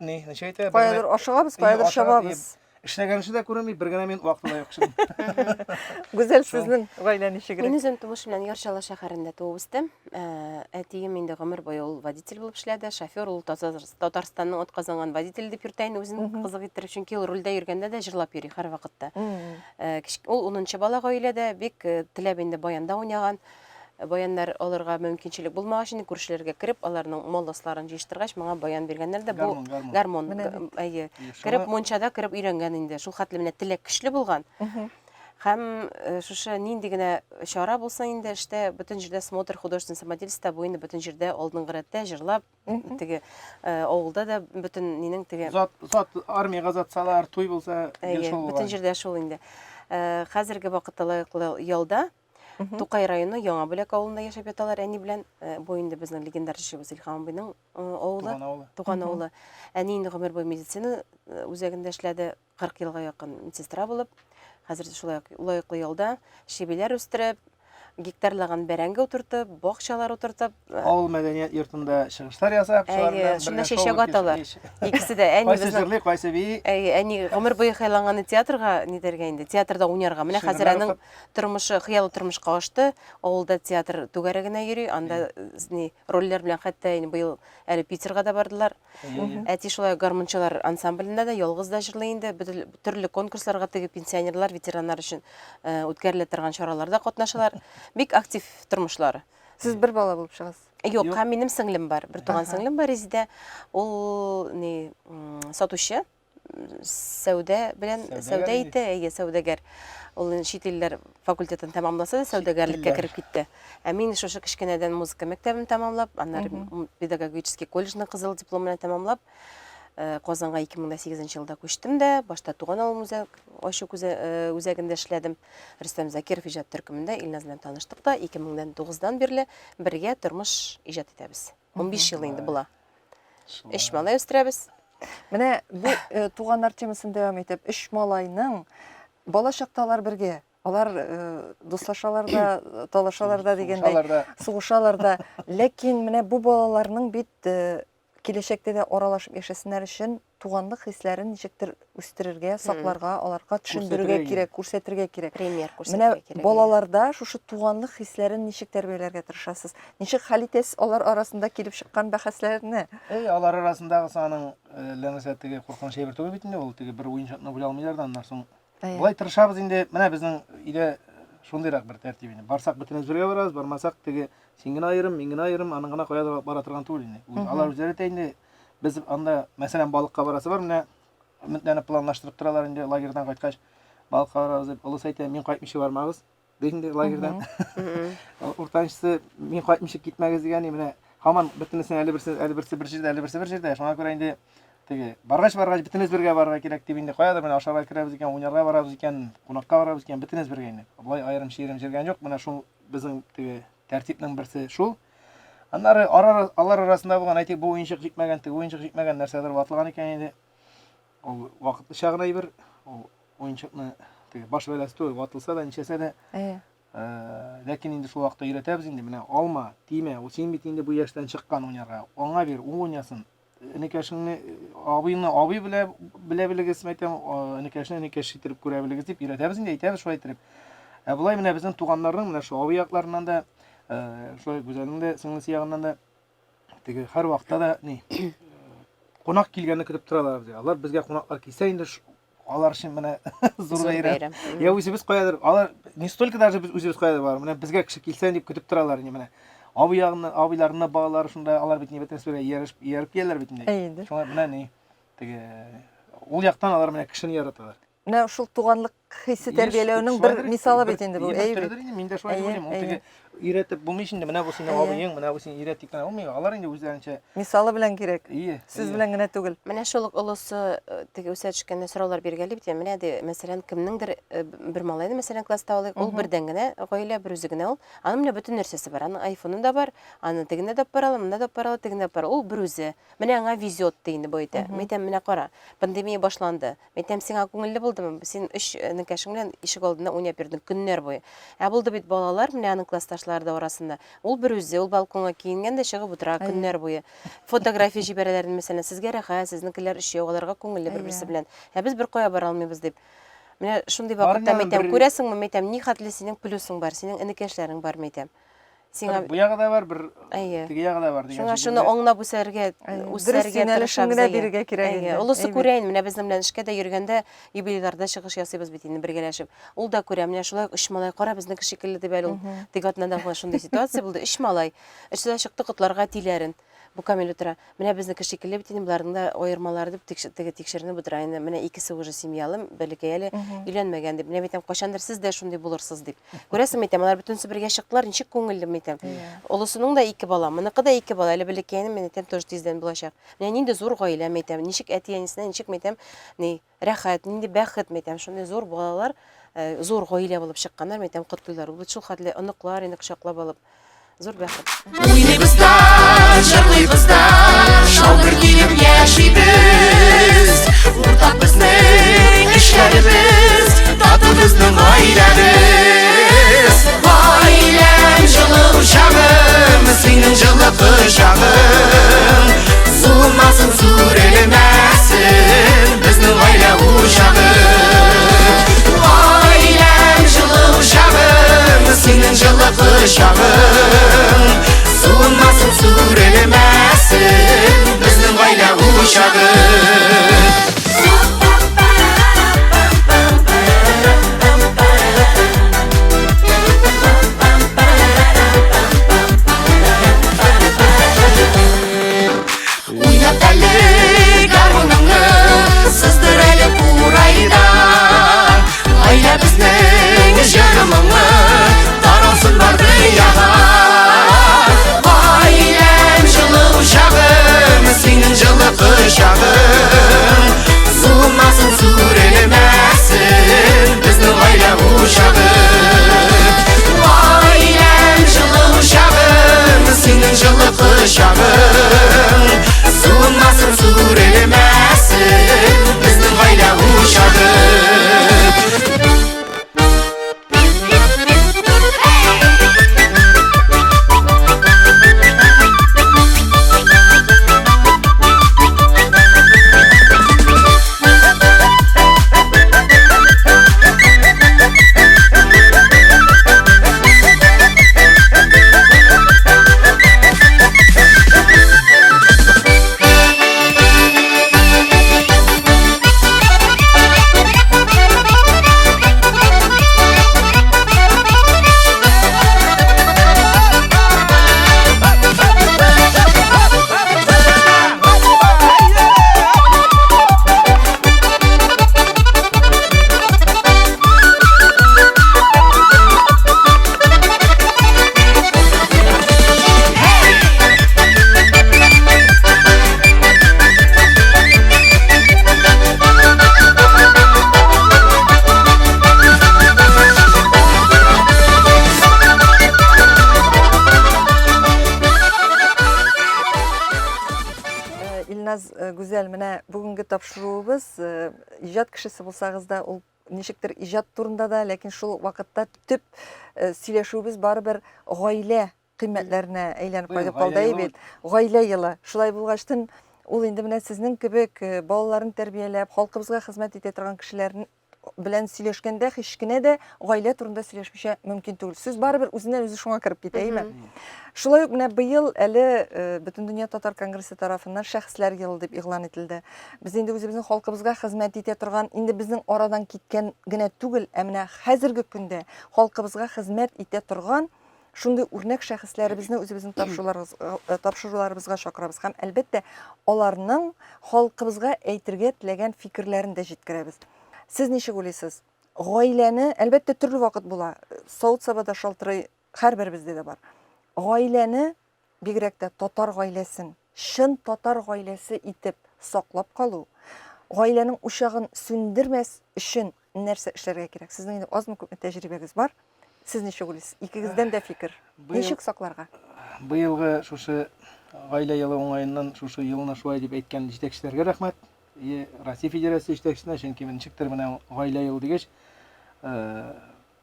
Speaker 2: Ни, ничә әйтә?
Speaker 1: Каядыр ашыгабыз, каядыр чабабыз.
Speaker 2: Эшләгән эше дә күренми, бер генә минут вакыты да юк кешенең.
Speaker 1: Гүзәл, сезнең гаилә ничегрәк?
Speaker 4: Мин үзем тумыш белән Яр Чаллы шәһәрендә туып үстем. Э, әтием инде гомер буе ул водитель булып эшләде, шофер, ул Татарстанның атказанган водителе дип йөртә инде үзен кызык иттереп, чөнки ул рульдә йөргәндә дә җырлап йөри һәрвакытта. Э, ул унынчы бала гаиләдә, бик э, теләп инде баянда уйнаган. Баяннар алырга мөмкинчелек булмагач, инде күршеләргә кереп, аларның мал-асларын җыештыргач, моңа баян биргәннәр дә. Бу гармун, әйе. Кереп мунчада кереп өйрәнгән инде. Шул хәтле менә теләк көчле булган. Һәм э, шушы нинди генә чара булсын инде эштә, бөтен җирдә смотр художественный самодельство, бу инде бөтен җирдә алдынгы рәттә җырлап, теге э, авылда да бөтен нинең теге
Speaker 2: зат зат армиягә озатсалар, туй булса,
Speaker 4: гел шул. Бөтен җирдә шул инде. Э, хәзерге вакытта лаеклы ялда. Тукай районы Яңа Бүләк авылында яшәп яталар әни белән. Э, бу инде безнең легендар җырчыбыз Илһам абыйның э, авылы. Туган авылы. Туган авылы. Әни инде гомер буе медицина э, үзәгендә эшләде, 40 елга якын медсестра булып. Хәзер шулай ук лаеклы ялда, чебиләр үстереп, гектарлаган бәрәңге утыртып, бакчалар утыртып.
Speaker 2: Авыл мәдәният йортында чыгышлар ясап,
Speaker 4: шулар белән шунда чәчәк аталар. Икесе дә
Speaker 2: әни безнең. Кайсы җырлый, кайсы бии.
Speaker 4: Әйе, әни гомер буе хыялланган театрга нидәргә инде, театрда уйнарга. Менә хәзер аның тормышы, хыялы тормышка ашты. Авылда театр түгәрәгенә йөри, анда ни рольләр белән хәтта инде быел әле Питерга да бардылар. Әти шулай гармунчылар ансамблендә дә ялгыз да җырлый инде. Бөтен төрле конкурсларга теге пенсионерлар, ветераннар өчен э, үткәрелә торган чараларда катнашалар. Бик актив тормышлары.
Speaker 1: Сез бер бала булып чыгасыз.
Speaker 4: Юк, һәм минем сеңлем бар. Бер туган сеңлем бар Резидә. Ул ни сатучы сәүдә белән сәүдә итә, әйе, сәүдәгәр. Ул чит илләр факультетын тәмамласа да сәүдәгәрлеккә кереп китте. Ә мин шушы кечкенәдән музыка мәктәбен тәмамлап, аннары педагогический колледжны кызыл диплом белән тәмамлап, э, Казанга 2008 елда күчтем дә, башта туган авыл музей ачу э, үзәгендә эшләдем. Рөстәм Закиров иҗат төркемендә Илназ белән таныштык та, 2009-дан бирле бергә тормыш иҗат итәбез. 15 ел инде була. Өч малай үстерәбез.
Speaker 1: Менә бу э, туганнар темасын дәвам итеп, өч малайның бала чакта алар бергә. Алар э, дуслашалар да, талашалар да дигәндәй, сугышалар да. Ләкин менә бу балаларның бит э, киләчәктә дә аралашып яшәсеннәр өчен туганлык хисләрен ничектер үстерергә, сакларга, аларга төшендерергә кирәк, күрсәтергә кирәк.
Speaker 4: Пример күрсәтергә
Speaker 1: кирәк. Менә балаларда шушы туганлык хисләрен ничек тәрбияләргә тырышасыз? Ничек хәл итәсез алар арасында килеп чыккан бәхәсләрне?
Speaker 2: Әй, алар арасындагысы аның әллә нәрсә теге куркыныч әйбер түгел бит инде ул, теге бер уенчыкны бүлә алмыйлар да аннан соң. Болай тырышабыз инде, менә безнең өйдә шундыйрак бер тәртип инде. Барсак бөтенебез бергә барабыз, бармасак теге син генә аерым, мин генә аерым, аның гына каядыр бара торган түгел инде. Алар үзләре әйтә инде, без анда, мәсәлән, балыкка барасы бар, менә өметләнеп планлаштырып торалар инде лагерьдан кайткач, балыкка барабыз дип. Олысы әйтә, мин кайтмыйча бармагыз. ди инде лагерьдан. Уртанчысы, мин кайтмыйча китмәгез дигән, менә һаман бөтенесен әле берсе, әле берсе бер җирдә, әле берсе бер җирдә. Шуңа күрә инде теге баргач баргач бөтенебез бергә барырга кирәк дип инде каядыр менә ашарга керәбез икән, уйнарга барабыз икән, кунакка барабыз икән, бөтенебез бергә инде. Болай аерым чиерем җиргән юк. Менә шул безнең теге тәртипнең берсе шул. Аннары алар арасында булган, әйтик, бу уенчык җитмәгән, теге уенчык җитмәгән нәрсәдер ватылган икән инде. Ул вакытлыча гына әйбер, ул уенчыкны теге баш бәласе түгел, ватылса да, ничәсә дә. Әйе. Ләкин инде шул вакытта өйрәтәбез инде, менә алма, тимә, ул син бит инде бу яшьтән чыккан уйнарга. Аңа бир, ул уйнасын. Энекәшеңне, абыеңны абый белә, белә белегез, мәйтәм, энекәшне энекәш итеп күрә белегез дип өйрәтәбез инде, әйтәбез шулай итеп. Ә болай менә безнең туганнарның, менә шул абый якларыннан да, шулай Гүзәлнең дә сеңлесе ягыннан да теге һәр вакытта да ни кунак килгәнне көтеп торалар безгә. Алар безгә кунаклар килсә инде алар өчен менә зур бәйрәм. Я үзебез каядыр, алар не столько даже без үзебез каядыр бар, менә безгә кеше килсә дип көтеп торалар инде менә. Абый ягыннан, абыйларының балалары шунда, алар бит ни бөтенесе бергә ияреп, ияреп киләләр бит инде. Шуңа менә ни теге ул яктан алар менә кешене яраталар.
Speaker 1: Менә шул туганлык хисе тәрбияләүнең бер мисалы бит инде бу,
Speaker 2: әйе бит. Мин дә шулай уйлыйм. Ул теге өйрәтеп булмый инде, менә бу синең абыең, менә бу син өйрәт дип кенә булмый. Алар инде үзләренчә.
Speaker 1: Мисалы белән кирәк. Сүз белән генә түгел.
Speaker 4: Менә шул ук олысы э, теге үсә төшкәндә сораулар биргәли бит. Менә ди, мәсәлән, кемнеңдер э, бер малайны, мәсәлән, класста алыйк, ул бердән генә гаилә, бер үзе генә ул. Аның менә бөтен нәрсәсе бар. Аның айфоны да бар, аны тегендә дә бара ала, монда да бара ала, тегендә бара. Ул бер үзе. Менә аңа везет ди инде бу әйтә. Мин әйтәм, менә кара, пандемия башланды. Мин әйтәм, сиңа күңелле булдымы? Син өч энекәшең белән ишек алдында уйнап йөрдең көннәр буе. Ә булды бит балалар, менә аның классташлары да арасында. Ул бер үзе, ул балконга киенгән дә чыгып утыра көннәр буе. Фотография җибәрәләр, мәсәлән, сезгә рәхәт, сезнекеләр өчәү, аларга күңелле бер-берсе белән. Ә без беркая бара алмыйбыз дип. Менә шундый вакытта, мин әйтәм, күрәсеңме, мин әйтәм, нихәтле синең плюсың бар, синең энекәшләрең бар, мин әйтәм.
Speaker 2: Сиңа бу ягы да бар, бер Әйе. теге ягы да бар
Speaker 4: дигән. Шуңа шуны аңлап үсәргә, үсәргә
Speaker 1: тырышабыз. Генә бирергә кирәк инде.
Speaker 4: Олысы күрә инде, менә безнең белән эшкә дә йөргәндә юбилейларда чыгыш ясыйбыз бит инде бергәләшеп. Ул да күрә, менә шулай өч малай, кара безнеке шикелле дип әле ул. Теге атнадан гына шундый ситуация булды. Өч малай. Өчесе дә чыкты котларга әтиләрен. Бу Камил утыра. Менә безнеке шикелле бит инде, боларның да аермалары дип теге тикшеренеп утыра инде. Менә икесе уже семьялы, бәләкәй әле өйләнмәгән дип. Менә әйтәм, кайчандыр сез дә шундый булырсыз дип. Күрәсең, әйтәм, алар бөтенесе бергә чыктылар, ничек күңелле, әйтәм. Олысының да ике бала, моныкы да ике бала, әле бәләкәенең, мин әйтәм, тоже тиздән булачак. Менә нинди зур гаилә, әйтәм, ничек әти-әнисенә, ничек, әйтәм, ни, рәхәт, нинди бәхет, әйтәм, шундый зур балалар, э, зур гаилә булып чыкканнар, әйтәм, котлыйлар. Ул бит шул хәтле оныклар инде кочаклап алып. Зур бәхет.
Speaker 3: Уйныйбыз да, җырлыйбыз да, шау-гөр килеп яшибез. Уртак безнең эшләребез, тату безнең гаиләбез. Гаиләм җылы учагым, синең җылы кочагың. Суынмасын, сүрелмәсен безнең гаилә учагы. Гаиләм җылы учагым, синең җылы кочагың. Суынмасын, сүрелмәсен безнең гаилә учагы. Уйнат әле гармуныңны, сыздыр әле курайда. Гаиләбезнең җыры моңы таралсын бар дөньяга.
Speaker 1: бүгенге тапшыруыбыз э, иҗат кешесе булсагыз да, ул ничектер иҗат турында да, ләкин шул вакытта төп э, сөйләшүебез барыбер гаилә кыйммәтләренә әйләнеп кайтып калды бит. Гаилә елы. Шулай булгачтын, ул инде менә сезнең кебек э, балаларын тәрбияләп, халкыбызга хезмәт итә торган кешеләрне белән сөйләшкәндә һич кенә дә гаилә турында сөйләшмичә мөмкин түгел. Сүз барыбер үзеннән үзе шуңа кереп китә, әйме? Шулай ук менә быел әле э, Бөтендөнья татар конгрессы тарафыннан шәхесләр елы дип игълан ителде. Без инде үзебезнең халкыбызга хезмәт итә торган, инде безнең арадан киткән генә түгел, ә менә хәзерге көндә халкыбызга хезмәт итә торган шундый үрнәк шәхесләребезне үзебезнең э, тапшыруларыбызга чакырабыз һәм, әлбәттә, аларның халкыбызга әйтергә теләгән фикерләрен дә җиткерәбез. Сез ничек уйлыйсыз? Гаиләне, әлбәттә, төрле вакыт була. Савыт-саба да шалтырый, һәрберебездә дә бар. Гаиләне, бигрәк тә татар гаиләсен, чын татар гаиләсе итеп саклап калу, гаиләнең учагын сүндермәс өчен нәрсә эшләргә кирәк? Сезнең инде азмы-күпме тәҗрибәгез бар. Сез ничек уйлыйсыз? Икегездән дә фикер. Ничек сакларга?
Speaker 2: Быелгы шушы гаилә елы уңаеннан шушы елны шулай дип әйткән җитәкчеләргә рәхмәт. И Россия Федерациясе җитәкчесенә, чөнки ничектер менә гаилә елы дигәч, э,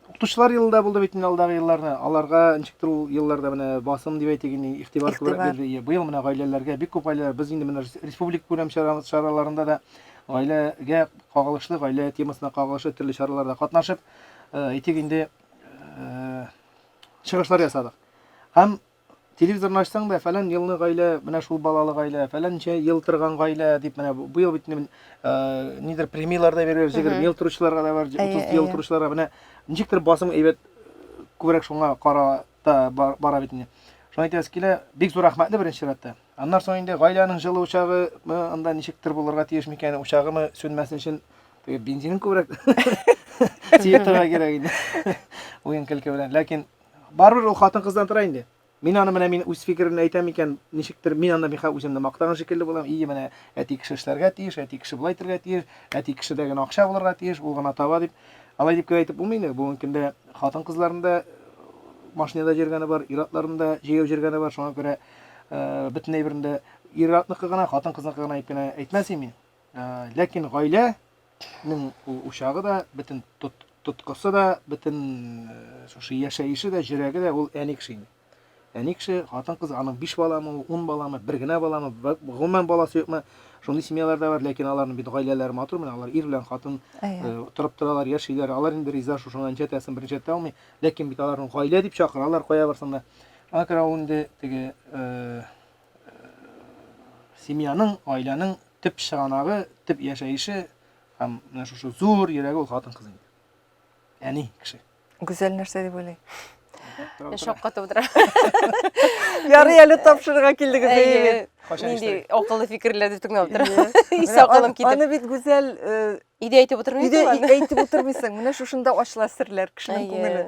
Speaker 2: Укытучылар елы да булды бит инде алдагы елларны. Аларга ничектер ул елларда менә басым дип әйтик инде, игътибар күбрәк бирде. Быел менә гаиләләргә бик күп гаиләләр, без инде менә республика күләм чараларында да гаиләгә кагылышлы, гаилә темасына кагылышлы төрле чараларда катнашып, э, әйтик инде, э, чыгышлар ясадык. Һәм Телевизорны ачсаң да, фәлән елны гаилә, менә шул балалы гаилә, фәләнчә ел торган гаилә дип менә бу ел бит инде э, нидер премияләр дә бирәләр, 20 ел торучыларга да бар, 30 ел торучыларга менә ничектер басым әйбәт күбрәк шуңа карата бара бит инде. Шуны әйтәсе килә, бик зур рәхмәтле беренче чиратта. Аннан соң инде гаиләнең җылы учагы анда ничектер булырга тиеш микән, учагымы сүнмәсен өчен теге бензинын күбрәк сибеп торырга кирәк инде. Уен көлке белән. Ләкин Барыбер ул хатын-кыздан тора инде. Мин аны менә мин үз фикеремне әйтәм икән, ничектер мин анда миха үземне мактаган шикелле булам. Ие, менә әти кеше эшләргә тиеш, әти кеше болай итәргә тиеш, әти кешедә генә акча булырга тиеш, ул гына таба дип. Алай дип кенә әйтеп булмый инде. Бүгенге көндә хатын-кызларның да машинада йөргәне бар, ир-атларның да җәяү йөргәне бар. Шуңа күрә бөтен әйберне дә ир-атныкы гына, хатын-кызныкы гына дип кенә әйтмәс идем мин. Ләкин гаилә нең ул учагы да, бөтен тоткысы да, бөтен э, шушы яшәеше дә, җөрәге дә ул әни кеше инде. Әни кеше, хатын-кыз, аның биш баламы, ул ун баламы, бер генә баламы, гомумән баласы юкмы, шундый семьялар да бар, ләкин аларның бит гаиләләре матур, менә алар ир белән хатын э, торып торалар, яшиләр, алар инде риза шушыңа ничәтәсен берничә әйтә алмый, ләкин бит аларның гаилә дип чакыралар кая барсаң да. Аңа күрә ул инде теге э, семьяның, гаиләнең төп чыганагы, төп яшәеше һәм менә шушы зур йөрәге ул хатын-кыз инде. Әни кеше.
Speaker 1: Гүзәл нәрсә дип уйлый?
Speaker 4: Мин шаккатып утырам.
Speaker 1: Ярый әле тапшырырга килдегез, әйе бит.
Speaker 4: Нинди акыллы фикерләр дип тыңлап утырам. Ис акылым китеп.
Speaker 1: Аны бит Гүзәл э,
Speaker 4: өйдә әйтеп утырмый
Speaker 1: Өйдә әйтеп утырмыйсың. Менә шушында ачыла серләр кешенең күңеле.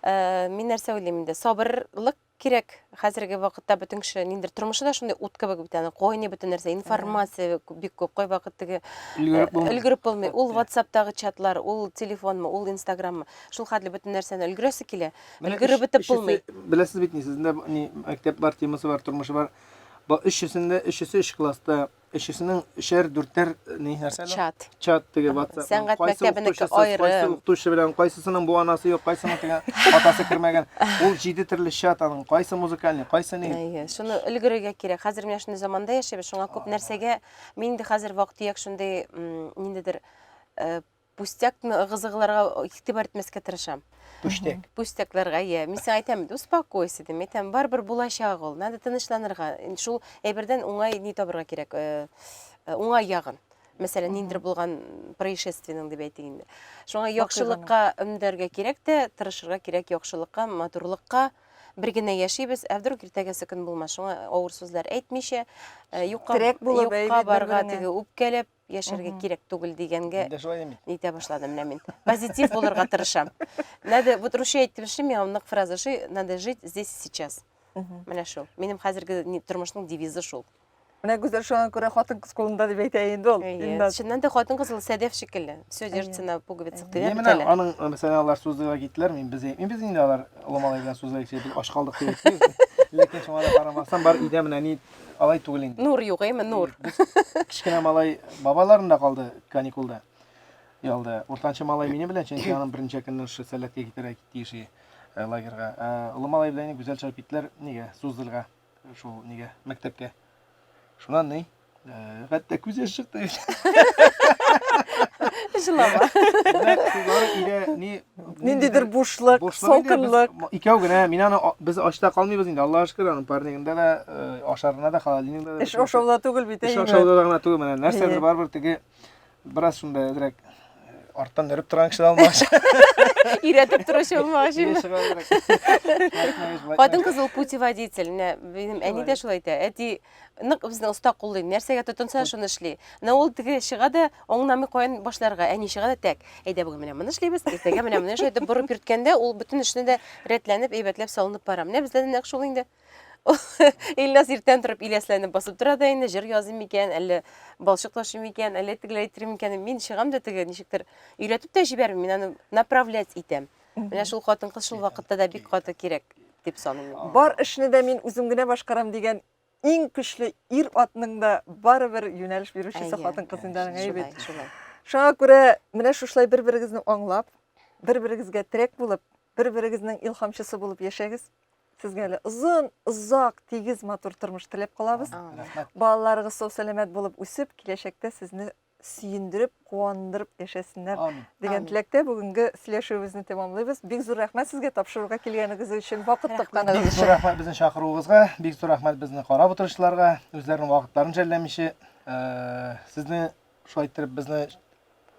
Speaker 4: Э, мин нәрсә уйлыйм инде? Сабырлык Кирәк. Хәзерге вакытта бөтен кеше ниндидер тормышы да шундый ут кебек бит аны кайный бөтен нәрсә, информация бик күп. Кайвакыт теге
Speaker 2: өлгереп булмый.
Speaker 4: Өлгереп булмый. Ул WhatsApp-тагы чатлар, ул телефонмы, ул Instagram-мы. Шул хәтле бөтен нәрсәне өлгерәсе килә. Өлгереп бетеп булмый.
Speaker 2: Беләсез бит ни, сезнең дә ни мәктәп бар, темасы бар, тормышы бар. Бу өчесендә, өчесе өч класста Өчесенең өчәр, дүртәр ни нәрсә әле?
Speaker 4: Чат.
Speaker 2: Чат теге WhatsApp.
Speaker 4: Сәнгать мәктәбенеке аерым.
Speaker 2: Кайсы укытучы белән, кайсысының бу анасы юк, кайсының теге атасы кермәгән. Ул җиде төрле чат аның, кайсы музыкальный, кайсы ни.
Speaker 4: Әйе, шуны өлгерергә кирәк. Хәзер менә шундый заманда яшибез, шуңа күп нәрсәгә мин инде хәзер вак-төяк шундый ниндидер э, Пустякны ыгы-зыгыларга игътибар итмәскә тырышам.
Speaker 2: Пүчтәк.
Speaker 4: Пустякларга, иә. Мин сиңа әйтәм, успокойся дим. Әйтәм, барыбер булачак ул. Надо тынычланырга. Шул әйбердән уңай ни табырга кирәк, э, э, уңай ягын. Мәсәлән, ниндидер булган происшествиенең дип әйтик инде. Шуңа яхшылыкка өндәргә кирәк тә, тырышырга кирәк яхшылыкка, матурлыкка. Бер генә яшибез, ә вдруг иртәгәсе көн булмас. Шуңа авыр сүзләр әйтмичә, э, юкка, юкка барга теге үпкәләп, яшәргә кирәк түгел дигәнгә нитә башладым менә мин. Позитив булырга тырышам. Надо, вот русча әйтеп эшлим, миңа нык фраза ошый, надо жить здесь и сейчас. Менә шул. Минем хәзерге тормышның девизы шул.
Speaker 1: Менә Гүзәл шуңа күрә хатын-кыз кулында дип әйтә инде ул.
Speaker 4: Чыннан да хатын-кыз ул сәдәф шикелле. Все держится на пуговицах
Speaker 2: диләр бит әле. Аның мәсәлән алар сузыга киттеләр, мин без әйтмим, без инде алар олы малай белән сузыга китсә, без ач калдык дип әйтмибез. Ләкин шуңа да карамастан бар өйдә менә ни алай түгел инде.
Speaker 4: Нур юк, әйме, нур.
Speaker 2: Без кечкенә малай бабаларында калды каникулда. Ялда. Уртанчы малай минем белән, чөнки аның берничә көннән шушы Сәләткә китәргә тиеш иде э, лагерьга. Ә, олы малай белән инде Гүзәл чыгып киттеләр нигә? Суздальга. Шул нигә? Мәктәпкә. Шуннан ни? Э, хәтта күз яше чыкты.
Speaker 4: Җылама.
Speaker 2: Менә шулар өйдә ни
Speaker 1: Ниндидер бушлык,
Speaker 2: бушлык инде, без
Speaker 1: салкынлык.
Speaker 2: Икәү генә, мин аны без ачта калмыйбыз инде, Аллага шөкер, аның парнигында да, э, ашарына да, холодильнигында да.
Speaker 1: Эш ашауда түгел бит,
Speaker 2: Эш
Speaker 1: әйеме?
Speaker 2: ашауда да гына түгел, менә нәрсәдер
Speaker 1: Әйе.
Speaker 2: барыбер теге бераз шунда әзрәк э, арттан өреп торган кеше дә алмагач.
Speaker 4: Өйрәтеп торучы булмагач
Speaker 2: Өйгә
Speaker 4: инде.
Speaker 2: чыга әзрәк.
Speaker 4: Хатын-кыз ул путеводитель. Менә минем әни дә шулай әйтә. Әти нык безнең оста куллы, нәрсәгә тотынса, шуны эшли. Менә ул теге чыга да, аңламый каян башларга. Әни чыга да, тәк, әйдә бүген менә моны эшлибез, иртәгә менә моны эшлибез дип борып йөрткәндә, ул бөтен эшне дә рәтләнеп, әйбәтләп салынып бара. Менә бездә дә нәкъ шул инде. Илназ иртән торып иләсләнеп басып тора да инде, җыр языйм микән, әллә балчык ташыйм микән, әллә тегеләй иттерим микән. Мин чыгам да теге ничектер өйрәтеп тә җибәрмим, мин аны направлять итәм. Менә шул хатын-кыз шул вакытта да бик каты кирәк дип саныйм мин.
Speaker 1: Бар эшне дә мин үзем генә башкарам дигән иң көчле ир-атның да барыбер юнәлеш бирүчесе хатын-кыз инде аның, әйе бит?
Speaker 4: Шулай.
Speaker 1: Шуңа күрә менә шушылай бер-берегезне аңлап, бер-берегезгә терәк булып, бер-берегезнең илһамчысы булып яшәгез. Сезгә әле озын, озак, тигез, матур тормыш теләп калабыз.
Speaker 2: Рәхмәт.
Speaker 1: Балаларыгыз сау-сәламәт булып үсеп, киләчәктә сезне сөендереп, куандырып яшәсеннәр
Speaker 2: Амин.
Speaker 1: дигән
Speaker 4: Амин.
Speaker 1: теләктә бүгенге сөйләшүебезне тәмамлыйбыз. Бик зур рәхмәт сезгә тапшыруга килгәнегез өчен, вакыт
Speaker 4: Рәхмәт.
Speaker 1: тапканыгыз
Speaker 2: Бик зур
Speaker 1: өчен.
Speaker 2: рәхмәт безне чакыруыгызга, бик зур рәхмәт безне карап утыручыларга, үзләренең вакытларын жәлләмичә, э, сезне шулай иттереп безне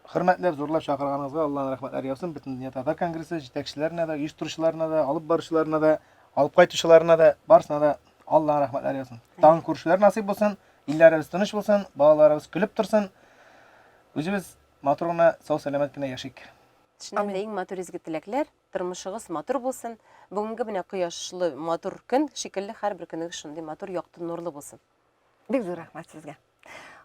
Speaker 2: хөрмәтләп, зурлап чакырганыгызга Аллаһның рәхмәтләре яусын. Бөтендөнья татар конгрессы җитәкчеләренә дә, оештыручыларына да, алып баручыларына да, алып кайтучыларына да, барысына да Аллаһның рәхмәтләре яусын. Тагын күрешүләр насыйп булсын. Илләребез тыныч булсын, балаларыбыз көлеп торсын. Үзебез матур гына, сау-сәламәт кенә яшик.
Speaker 4: Чыннан да иң матур изге теләкләр, тормышыгыз матур булсын. Бүгенге менә кояшлы матур көн шикелле һәрбер көнегез шундый матур, якты, нурлы булсын.
Speaker 1: Бик зур рәхмәт сезгә.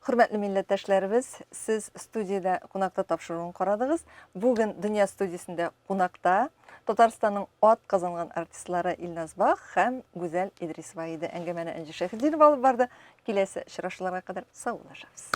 Speaker 1: Хөрмәтле милләттәшләребез, сез студиядә кунакта тапшыруын карадыгыз. Бүген Дөнья студиясендә кунакта Татарстанның ат казанган артистлары Илназ Бах һәм Гүзәл Идрисова иде. Әңгәмәне Энҗе Шәйхетдинова алып барды. Киләсе очрашуларга кадәр саубуллашабыз.